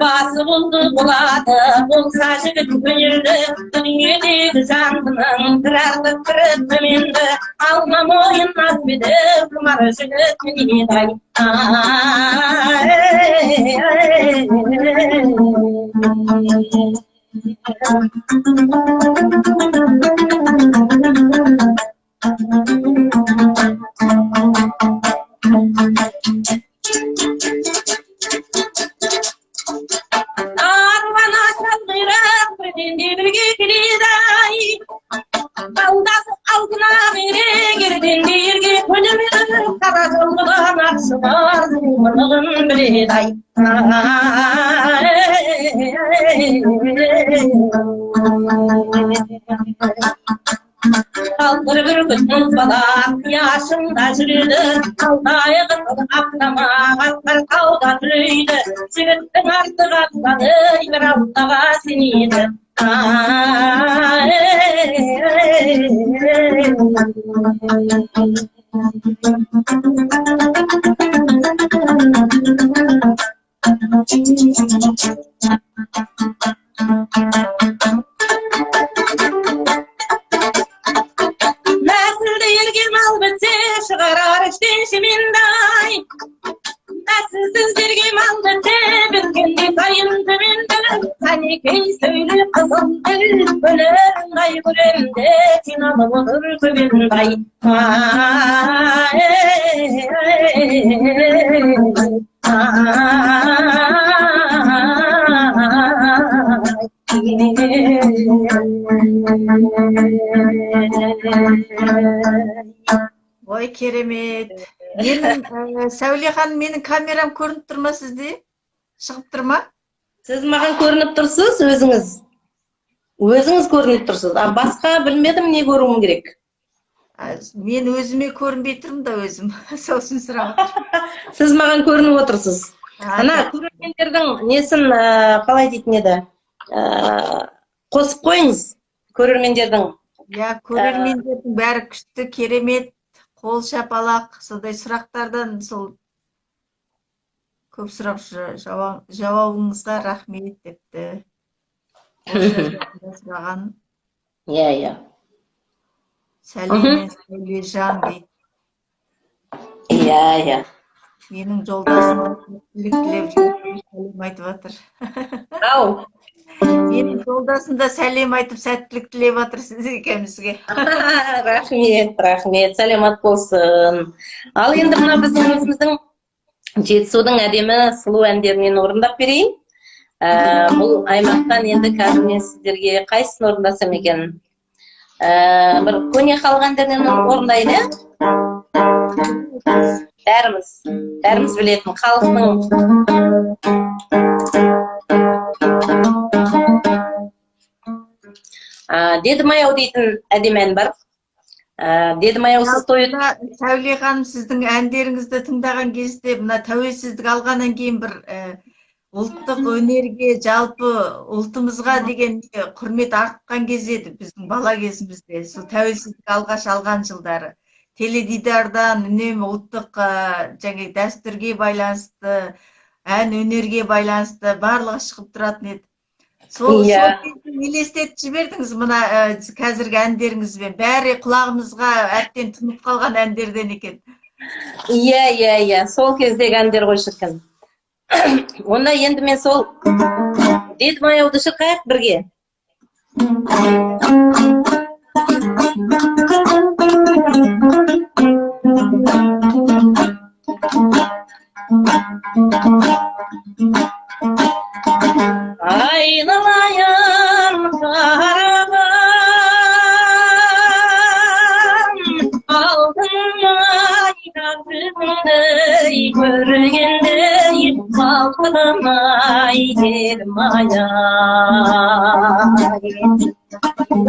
Басы болды болады, болса жігіт өнерлі, дүниедегі жандының тұрарлық бірі төменді, алма мойын азбеді, құмар жігіт мінеді ай. Арбана шалғирақ бірден де бірге келеді ай. Балдасы алтына бере ерден де ерге көнемеді, қара жолғыдан ақ шығар зұлымдығын біледі ай. Алтыр бүркіт мұз бала қияшында жүреді, алтайғы ақтамақ асқар тауда түлейді, жігіттің артық атланы бір Аллаға сенеді. Нәсілді елге мал бітсе, шығарар іштен шеменді ай. Нәсілсіздерге мал бітсе, біткенде сайын төменді. Қанекей сөйле қызыл тіл, өнер ыңғай көлемде, жиналып отыр көбенді ай. Ой, керемет. Менің, Сәуле ханым, менің камерам көрініп тұр ма сізде? Шығып тұр ма? Сіз маған көрініп тұрсыз, өзіңіз. Өзіңіз көрініп тұрсыз. А басқа білмедім, не көруім керек? Мен өзіме көрінбей тұрмын да өзім. Сол үшін сұрап отырмын. Сіз маған көрініп отырсыз. Ана көрермендердің несін, қалай дейтін еді? Қосып қойыңыз. Көрермендердің. Иә, көрермендердің бәрі күшті, керемет, қол шапалақ, сондай сұрақтардан сол көп сұрақ, жауабыңызға рахмет депті. Сұраған. Иә, иә. Сәлем, Сәулежан дейді. Иә, иә. Менің жолдасым тілек тілеп, сәлем айтып жатыр. Ау. Менің жолдасым да сәлем айтып, сәттілік тілеп жатыр сіз екеумізге. Рахмет, рахмет, сәлемат болсын. Ал енді мына біздің өзіміздің Жетісудың әдемі сұлу әндерінен орындап берейін. Бұл аймақтан енді қазір мен сіздерге қайсысын орындасам екен? Бір көне халық әндерінен орындайын, иә? Бәріміз білетін халықтың Дедімай ау дейтін әдемі ән бар. Дедімай аусыз той. Сәуле ханым, сіздің әндеріңізді тыңдаған кезде мына тәуелсіздік алғаннан кейін бір ұлттық өнерге, жалпы ұлтымызға деген құрмет артқан кез еді біздің бала кезімізде. Сол тәуелсіздік алғаш алған жылдары теледидардан үнемі ұлттық жаңағы дәстүрге байланысты, ән өнерге байланысты барлығы шығып тұратын еді. Сол елестетіп жібердіңіз мына қазіргі әндеріңізбен. Бәрі құлағымызға әбден тұнып қалған әндерден екен. Иә, иә, иә, сол кездегі әндер ғой, шіркін. Онда енді мен сол Дедімай ауды шырқайық бірге. Айналайын қарағым, алтын айда күндей көргендей, балқыдым ай, дедім ай,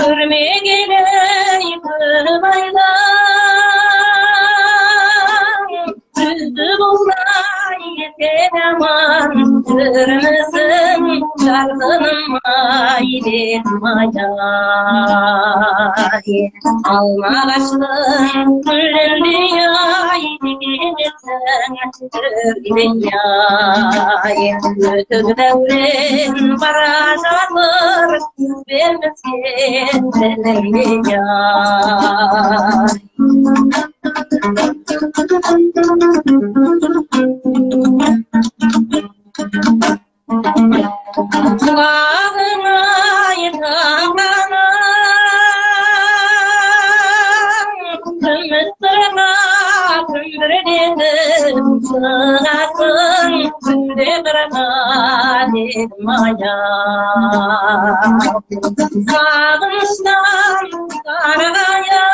көрмегелі көп айдан, жүзі болмай есен аман жүрмісің, жарқыным ай, дедім ай. Алма ағаштың гүліндей ай, дегенсің түргендей ай, өтіп дәурен бара жатыр бізбен бізге тіліңдей ай. Құлағыңа айтқаным, күміс сырға күмбірлетіп шығасың күнде қырға, дедім ай. Сағыныштан сарғайып,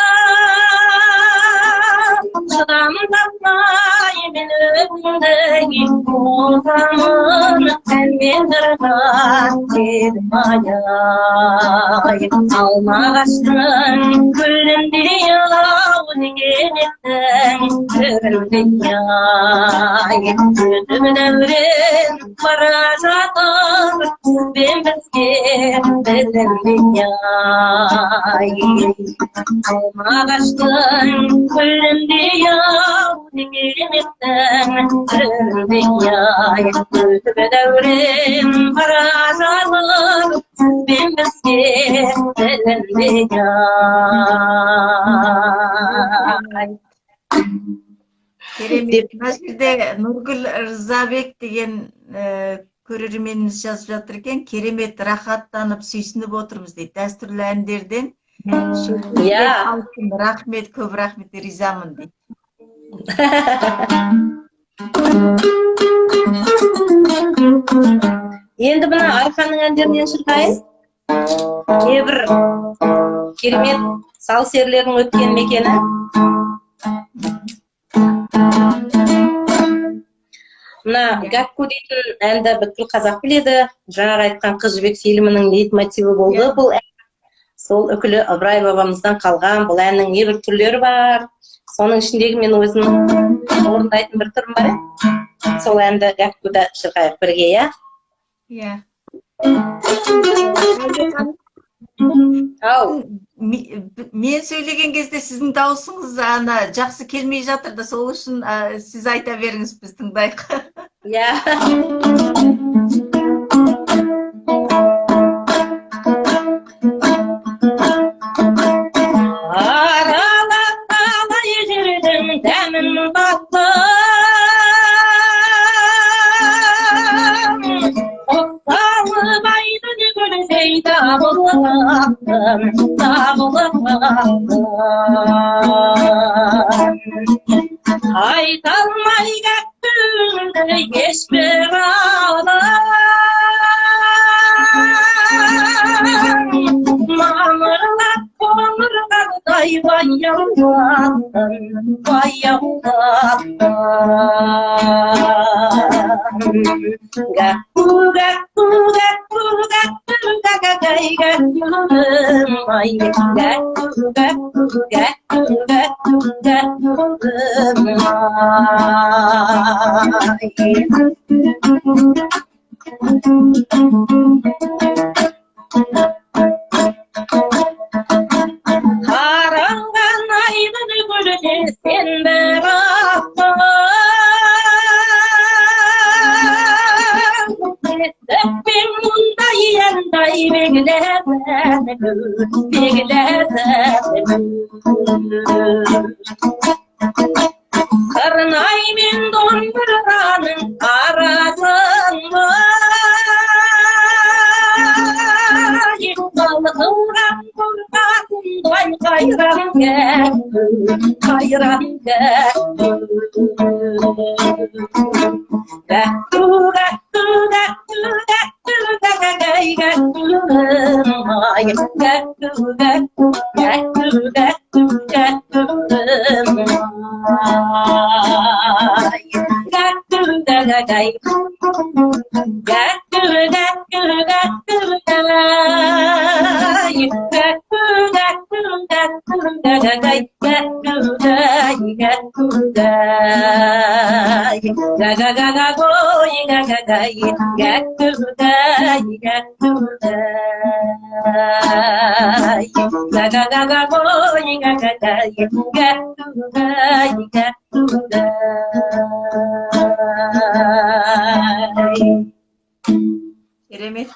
шыдам таппай мен өзіңді қосамын әнмен жырға, дедім ай. Алма ағаштың гүліндей ау, деген еттің түріндей ай, өтіп дәурен бара жатыр бізбен бізге білінбей ай. Алма ағаштың гүліндей ау, деген еттің түріндей ай, өтіп дәурен бара жатыр бізбен бізге білінбей ай. Керемет. Мына жерде Нұргүл Рзабек деген көрерменіміз жазып жатыр екен. Керемет, рахаттанып, сүйсініп отырмыз дейді. Дәстүрлі әндерден. Иә. Рахмет, көп рахмет, ризамын дейді. Енді мына Арқаның әндерінен шырқайын. Небір керемет сал серілердің өткен мекені. Мына Гәкку дейтін әнді бүткіл қазақ біледі. Жаңағы айтқан Қыз Жібек фильмінің лейтмотиві болды бұл ән. Сол Үкілі Ыбырай бабамыздан қалған бұл әннің небір түрлері бар. Соның ішіндегі мен өзім орындайтын бір түрім бар еді. Сол әнді Гәккуді шырқайық бірге, иә? Иә. Ау. Мен сөйлеген кезде сіздің дауысыңыз ана жақсы келмей жатыр да, сол үшін сіз айта беріңіз, біз тыңдайық. Иә. Аралап талай жердің дәмін таттым, тоқталып айдын көлдей табылып аттым, табылып аттым. Айта алмай кәттімді ешбір адам, мамырлап қоңыр қардай баяулаттым, баяулаттым. Гәкку, гәкку, гәкку, гәкку, гәгәгәй, гәккүм ай, гәкку, гәкку, гәкку, гәкку, гәккүм ай. Қараңған айдын көлде сен бір аттың, Мен мұндай әндай бегіләді, бегіләді. Қырнай мен домбыраның арасында қалқылған қорғасындай қайран кәккү, қайран кәккү. Гәккү, гәккү, гәккү, гәккү, гәгәгәй, гәккүм ай, гәккү, гәккү, гәккү, гәккү, гәккүм ай. Гәккү, гәгәгәй, гәккү, гәккү, гәккү, гәй, гәккү, гәккү, гәккү, гәгәгәй, гәккү, гәй, гәккү, гәй, гәгәгәгәгой, гәгәгәй, гәккү, гәй, гәккү, гәй, гәгәгәгәгой, гәгәгәй, гәккү, гәй, гәккү, гәй. Керемет.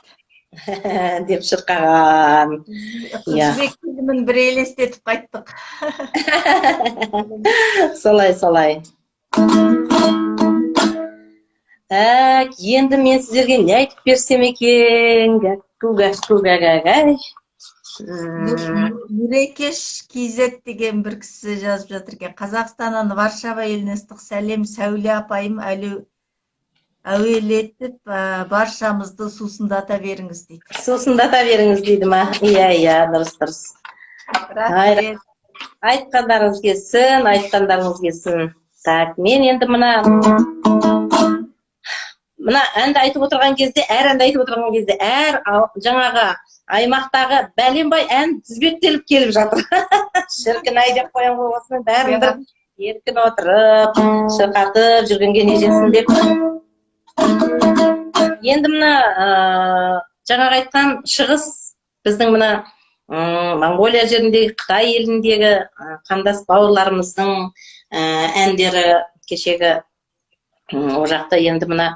Деп шырқаған. Қыз Иә. Жібек фильмін бір елестетіп қайттық. Солай, солай. Так, енді мен сіздерге не айтып берсем екен? Гәкку, гәкку, гәгәгәй. Нұрекеш KZ деген бір кісі жазып жатыр екен. Қазақстаннан Варшава еліне ыстық сәлем, Сәуле апайым әуелетіп, баршамызды сусындата беріңіз дейді. Сусындата беріңіз дейді ма? Иә, иә, дұрыс, дұрыс. Рахмет. Айтқандарыңыз келсін, айтқандарыңыз келсін. Так, мен енді мына әнді айтып отырған кезде, әр әнді айтып отырған кезде, әр жаңағы аймақтағы бәленбай ән тізбектеліп келіп жатыр. Шіркін ай деп қоямын ғой, осының бәрін бір еркін отырып, шырқатып жүргенге не жетсін деп. Енді мына жаңағы айтқан шығыс, біздің мына Моңғолия жеріндегі, Қытай еліндегі қандас бауырларымыздың әндері кешегі, ол жақта енді мына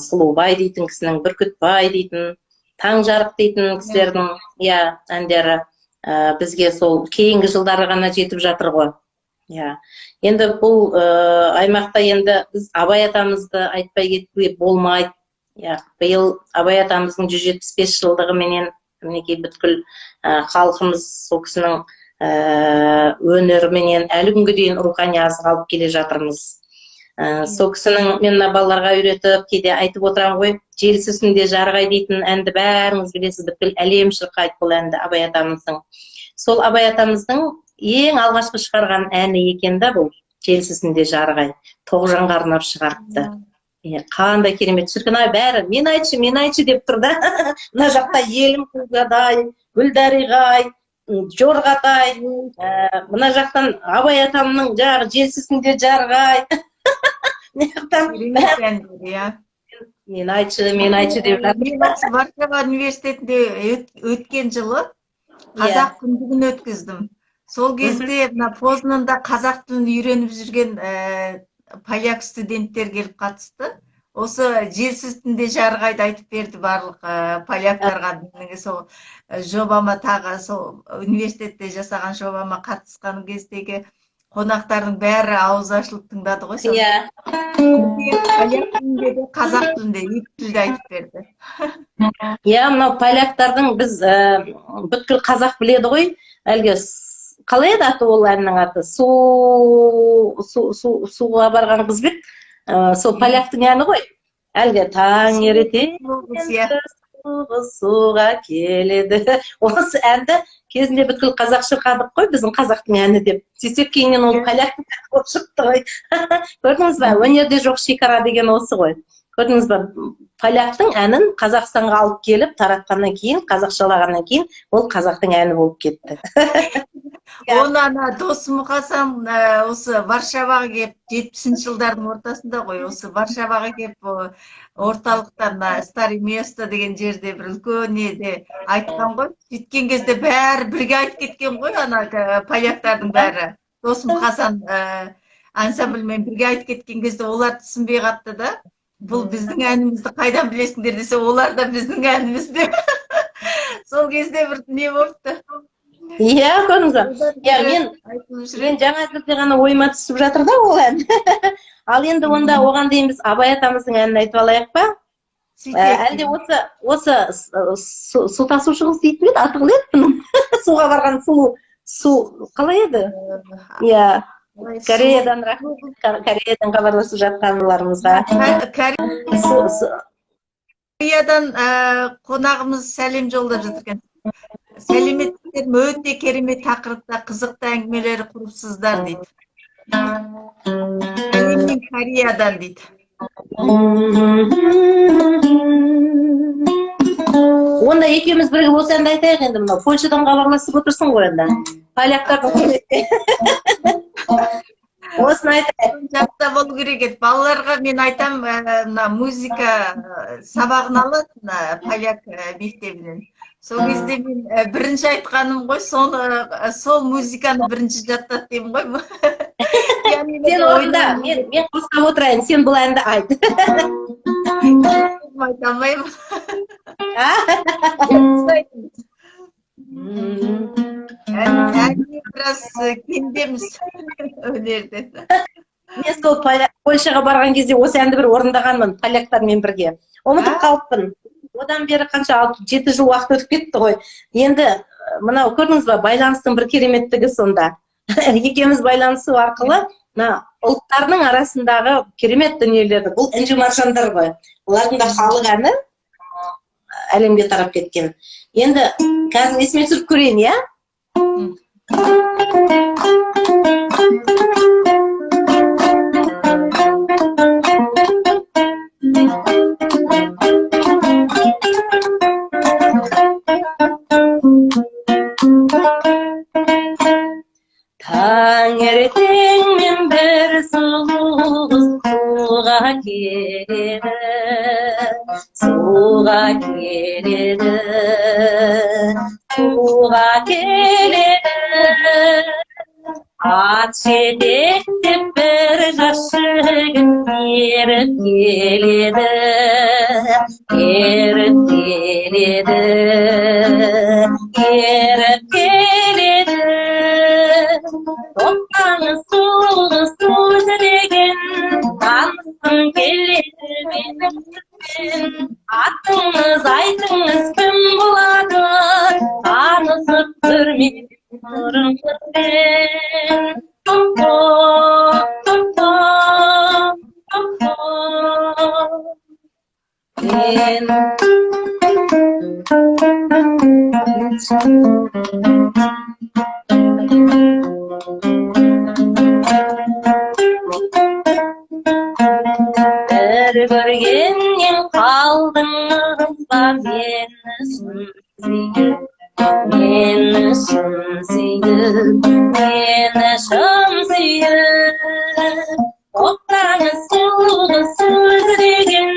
Сұлубай дейтін кісінің, Бүркітбай дейтін, Таңжарық дейтін кісілердің, иә, әндері бізге сол кейінгі жылдары ғана жетіп жатыр ғой. Иә. Енді бұл аймақта енді біз Абай атамызды айтпай кетуге болмайды. Иә, биыл Абай атамыздың 175 жылдығыменен мінекей бүткіл халқымыз сол кісінің өнеріменен әлі күнге дейін рухани азық алып келе жатырмыз. Сол кісінің мен мына балаларға үйретіп, кейде айтып отырамын ғой, жел сүсінде жарық ай дейтін әнді бәріңіз білесіз, бүткіл әлем шырқайды бұл әнді Абай атамыздың. Сол Абай атамыздың ең алғашқы шығарған әні екен да бұл, жел сүсінде жарық ай, Тоғжанға арнап шығарыпты. Қандай керемет, шіркін ай, бәрі мен айтшы, мен айтшы деп тұр да. Мына жақта елім құлжадай, Гүлдариғай, Жорғатай, мына жақтан Абай атамның жаңағы жел сүсінде жарық ай. Мына жақтан Керемет әндер, иә. Мен айтшы, мен айтшы деп жатыр. Мен осы Варшава университетінде өткен жылы қазақ күндігін өткіздім. Сол кезде мына Познанда қазақ тілін үйреніп жүрген поляк студенттер келіп қатысты. Осы желсіз түнде жарық айды айтып берді барлық поляктарға. Менің сол жобама, тағы сол университетте жасаған жобама қатысқан кездегі қонақтардың бәрі ауызы ашылып тыңдады ғой. Иә. Поляк тілінде де, қазақ тілінде екі тілде айтып берді. Иә, мынау поляктардың біз бүткіл қазақ біледі ғой. Әлгі қалай еді аты ол әннің аты? Суға барған қыз бе? Сол поляктың әні ғой. Әлгі таңертең суға келеді. Осы әнді кезінде бүткіл қазақ шырқадық қой, біздің қазақтың әні деп. Сөйтсек кейіннен ол поляктың әні болып шықты ғой. Көрдіңіз ба, өнерде жоқ шекара деген осы ғой. Көрдіңіз ба, поляктың әнін Қазақстанға алып келіп, таратқаннан кейін, қазақшалағаннан кейін, ол қазақтың әні болып кетті. Оны ана досым Мұқасан осы Варшаваға келіп, 70-ші жылдардың ортасында ғой, осы Варшаваға келіп, орталықта мына Старый Место деген жерде бір үлкен неде айтқан ғой. Сөйткен кезде бәрі бірге айтып кеткен ғой, ана поляктардың бәрі. Досым Мұқасан ансамбльмен бірге айтып кеткен кезде олар түсінбей қалыпты да. Бұл біздің әнімізді қайдан білесіңдер десе, олар да біздің әніміз деп. Сол кезде бір не болыпты. Иә, көрдіңіз ба? Иә, мен жаңа жерде ғана ойыма түсіп жатыр да ол ән. Ал енді онда оған дейін біз Абай атамыздың әнін айтып алайық па? Әлде осы су тасушы қыз дейтін еді, аты қалай еді бұның? Суға барған сұлу, су қалай еді? Иә. Кореядан рахмет, Кореядан хабарласып жатқандарыңызға. Кореядан қонағымыз сәлем жолдап жатыр екен. Сәлеметсіздер ме? Өте керемет тақырыпта қызықты әңгімелер құрыпсыздар дейді. Сәлеммен Кореядан дейді. Онда екеуміз бірігіп осы әнді айтайық енді мынау. Польшадан хабарласып отырсың ғой енді. Поляктардың құрметі. Осыны айтайық. Жақта болу керек еді. Балаларға мен айтам, мына музыка сабағын алады мына поляк мектебінен. Сол кезде мен бірінші айтқаным ғой, сол музыканы бірінші жаттат деймін ғой. Сен орында, мен қостап отырайын, сен бұл әнді айт. Айта алмаймын. Әне біраз кендеміз өнерден. Мен сол Польшаға барған кезде осы әнді бір орындағанмын поляктармен бірге. Ұмытып қалыппын. Одан бері қанша, 6-7 жыл уақыт өтіп кетті ғой. Енді мынау көрдіңіз ба, байланыстың бір кереметтігі сонда. Екеуміз байланысу арқылы мына ұлттардың арасындағы керемет дүниелерді, бұл інжу маржандар ғой. Олардың да халық әні әлемге тарап кеткен. Енді қазір есіме түсіріп көрейін, иә? Таңертеңмен бір сұлу қыз суға келеді, суға келеді, суға келеді. Ат жетектеп бір жас жігіт еріп келеді, еріп келеді, еріп келеді. Тоқтаңыз сұлу қыз су іздеген, танысқым келеді менің сізбен. Атыңыз айтыңыз кім болады, танысып көрмедім бұрын қызбен. Тоқта, тоқта, тоқта. Мен бір көргеннен қалдыңыз ба, мені шын сүйіп, мені шын сүйіп, мені шын сүйіп. Тоқтаңыз сұлу қыз су іздеген,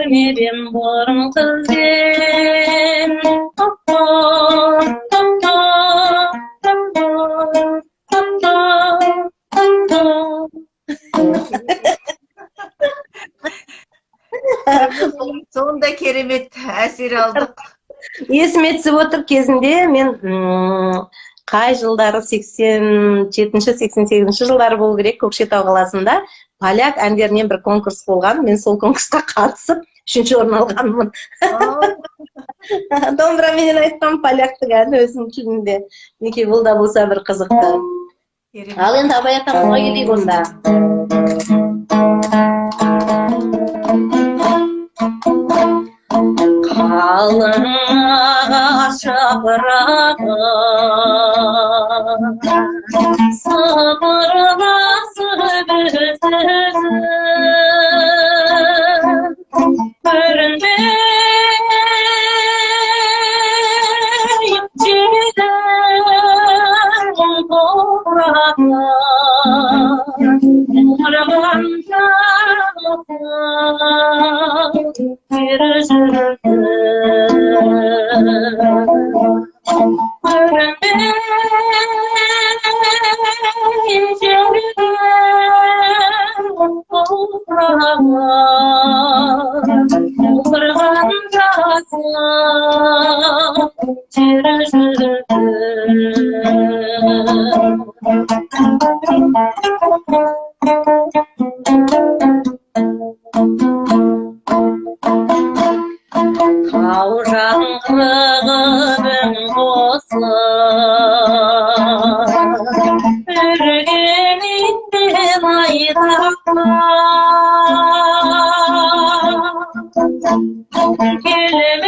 Көрмеп ем бұрын қызбен. Хо-хо, хо-хо, хо-хо, хо-хо, хо-хо. Сондай керемет әсер алдық. Есіме түсіп отыр, кезінде мен қай жылдары, 87-ші, 88-ші жылдары болу керек, Көкшетау қаласында поляк әндерінен бір конкурс болған. Мен сол конкурсқа қатысып, үшінші орын алғанмын. Домбыраменен айтқан поляктың әні өзінің тілінде. Мінекей, бұл да болса бір қызықты. Керемет. Ал енді Абай атамызға келейік онда. Қалың ағаш жапырағы сыбырласып өтеді, көрінбей жердің топырағы тұрған жер жүрді. Көрінбей жердің топырағы тұрған жасыл жер жүрді. Тау жаңғырығып үн қосып, үрген иттен айдаққа келмеп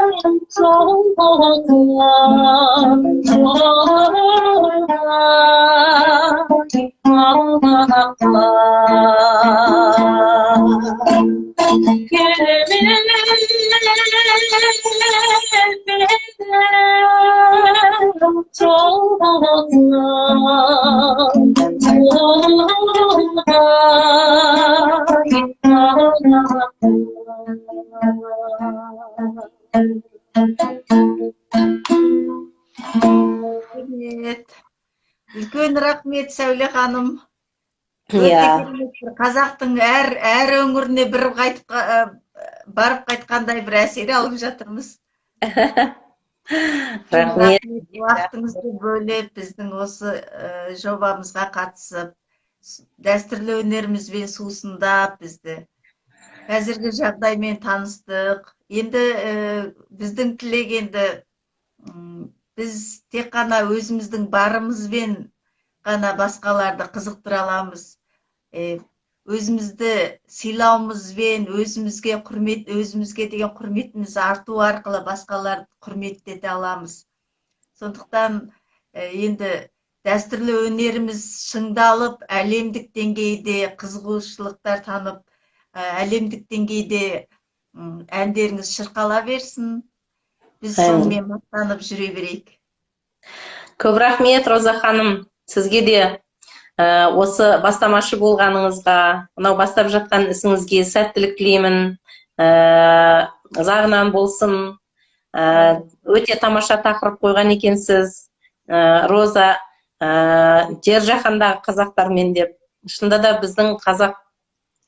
едім жол болсын, жолда алдын. Келмеп едім жол болсын, жолда алдын. Керемет. Үлкен рахмет, Сәуле ханым. Өте керемет бір қазақтың әр өңіріне бір қайтып барып қайтқандай бір әсер алып жатырмыз. Рахмет. Уақытыңызды бөліп, біздің осы жобамызға қатысып, дәстүрлі өнерімізбен сусындап бізді. Қазіргі жағдаймен таныстық. Енді біздің тілек енді, біз тек қана өзіміздің барымызбен ғана басқаларды қызықтыра аламыз. Өзімізді сыйлауымызбен, өзімізге деген құрметіміз арту арқылы басқаларды құрметтете аламыз. Сондықтан енді дәстүрлі өнеріміз шыңдалып, әлемдік деңгейде қызығушылықтар танып, әлемдік деңгейде әндеріңіз шырқала берсін. Біз сонымен мақтанып жүре берейік. Көп рахмет, Роза ханым, сізге де, осы бастамашы болғаныңызға, мынау бастап жатқан ісіңізге сәттілік тілеймін. Ұзағынан болсын. Өте тамаша тақырып қойған екенсіз. Роза, жер жаһандағы қазақтармен деп. Шынында да біздің қазақ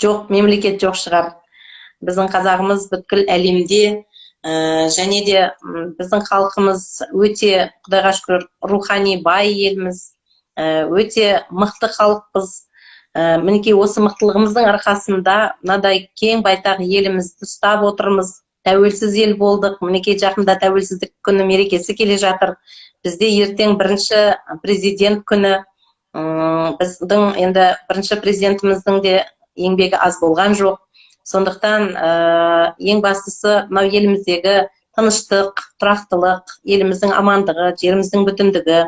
жоқ, мемлекет жоқ шығар. Біздің қазағымыз бүткіл әлемде, және де, біздің халқымыз өте, Құдайға шүкір, рухани бай елміз, өте мықты халықпыз. Мінекей осы мықтылығымыздың арқасында мынадай кең байтақ елімізді ұстап отырмыз. Тәуелсіз ел болдық. Мінекей жақында тәуелсіздік күні мерекесі келе жатыр. Бізде ертең бірінші президент күні. Біздің енді бірінші президентіміздің де еңбегі аз болған жоқ. Сондықтан, ең бастысы мынау еліміздегі тыныштық, тұрақтылық, еліміздің амандығы, жеріміздің бүтіндігі.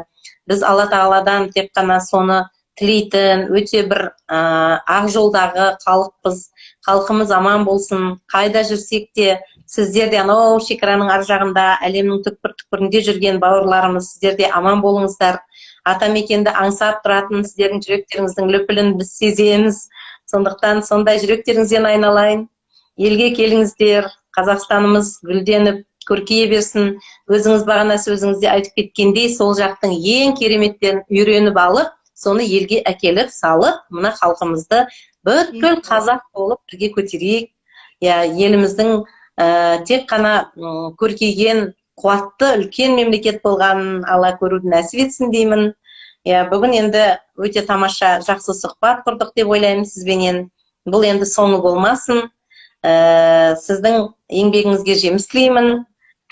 Біз Алла Тағаладан тек қана соны тілейтін өте бір, ақ жолдағы халықпыз. Халқымыз аман болсын. Қайда жүрсек те, сіздер де анау шекараның ар жағында, әлемнің түкпір-түкпірінде жүрген бауырларымыз, сіздер де аман болыңыздар. Атамекенді аңсап тұратын сіздердің жүректеріңіздің лүпілін біз сеземіз. Сондықтан сондай жүректеріңізден айналайын. Елге келіңіздер, Қазақстанымыз гүлденіп, көркейе берсін. Өзіңіз бағана сөзіңізде айтып кеткендей, сол жақтың ең кереметтерін үйреніп алып, соны елге әкеліп салып, мына халқымызды бүткіл қазақ болып бірге көтерейік. Иә, еліміздің тек қана көркейген, қуатты үлкен мемлекет болғанын Алла көруді нәсіп етсін деймін. Иә, бүгін енді өте тамаша, жақсы сұхбат құрдық деп ойлаймын сізбенен. Бұл енді соңы болмасын. Сіздің еңбегіңізге жеміс тілеймін.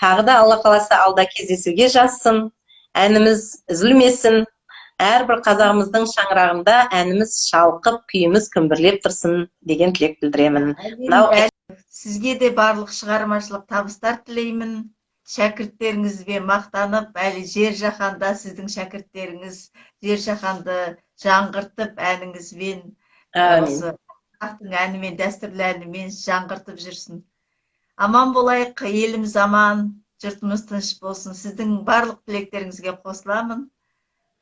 Тағы да, Алла қаласа, алда кездесуге жазсын. Әніміз үзілмесін. Әрбір қазағымыздың шаңырағында әніміз шалқып, күйіміз күмбірлеп тұрсын деген тілек білдіремін. Мынау Сізге де барлық шығармашылық табыстар тілеймін. Шәкірттеріңізбен мақтанып, әлі жер жаһанда сіздің шәкірттеріңіз жер жаһанды жаңғыртып әніңізбен, Әмин. осы қазақтың әнімен, дәстүрлі әнімен жаңғыртып жүрсін. Аман болайық, еліміз аман, жұртымыз тыныш болсын. Сіздің барлық тілектеріңізге қосыламын.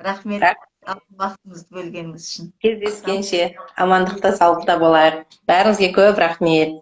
Рахмет уақытыңызды бөлгеніңіз үшін. Кездескенше амандықта, саулықта болайық. Бәріңізге көп рахмет.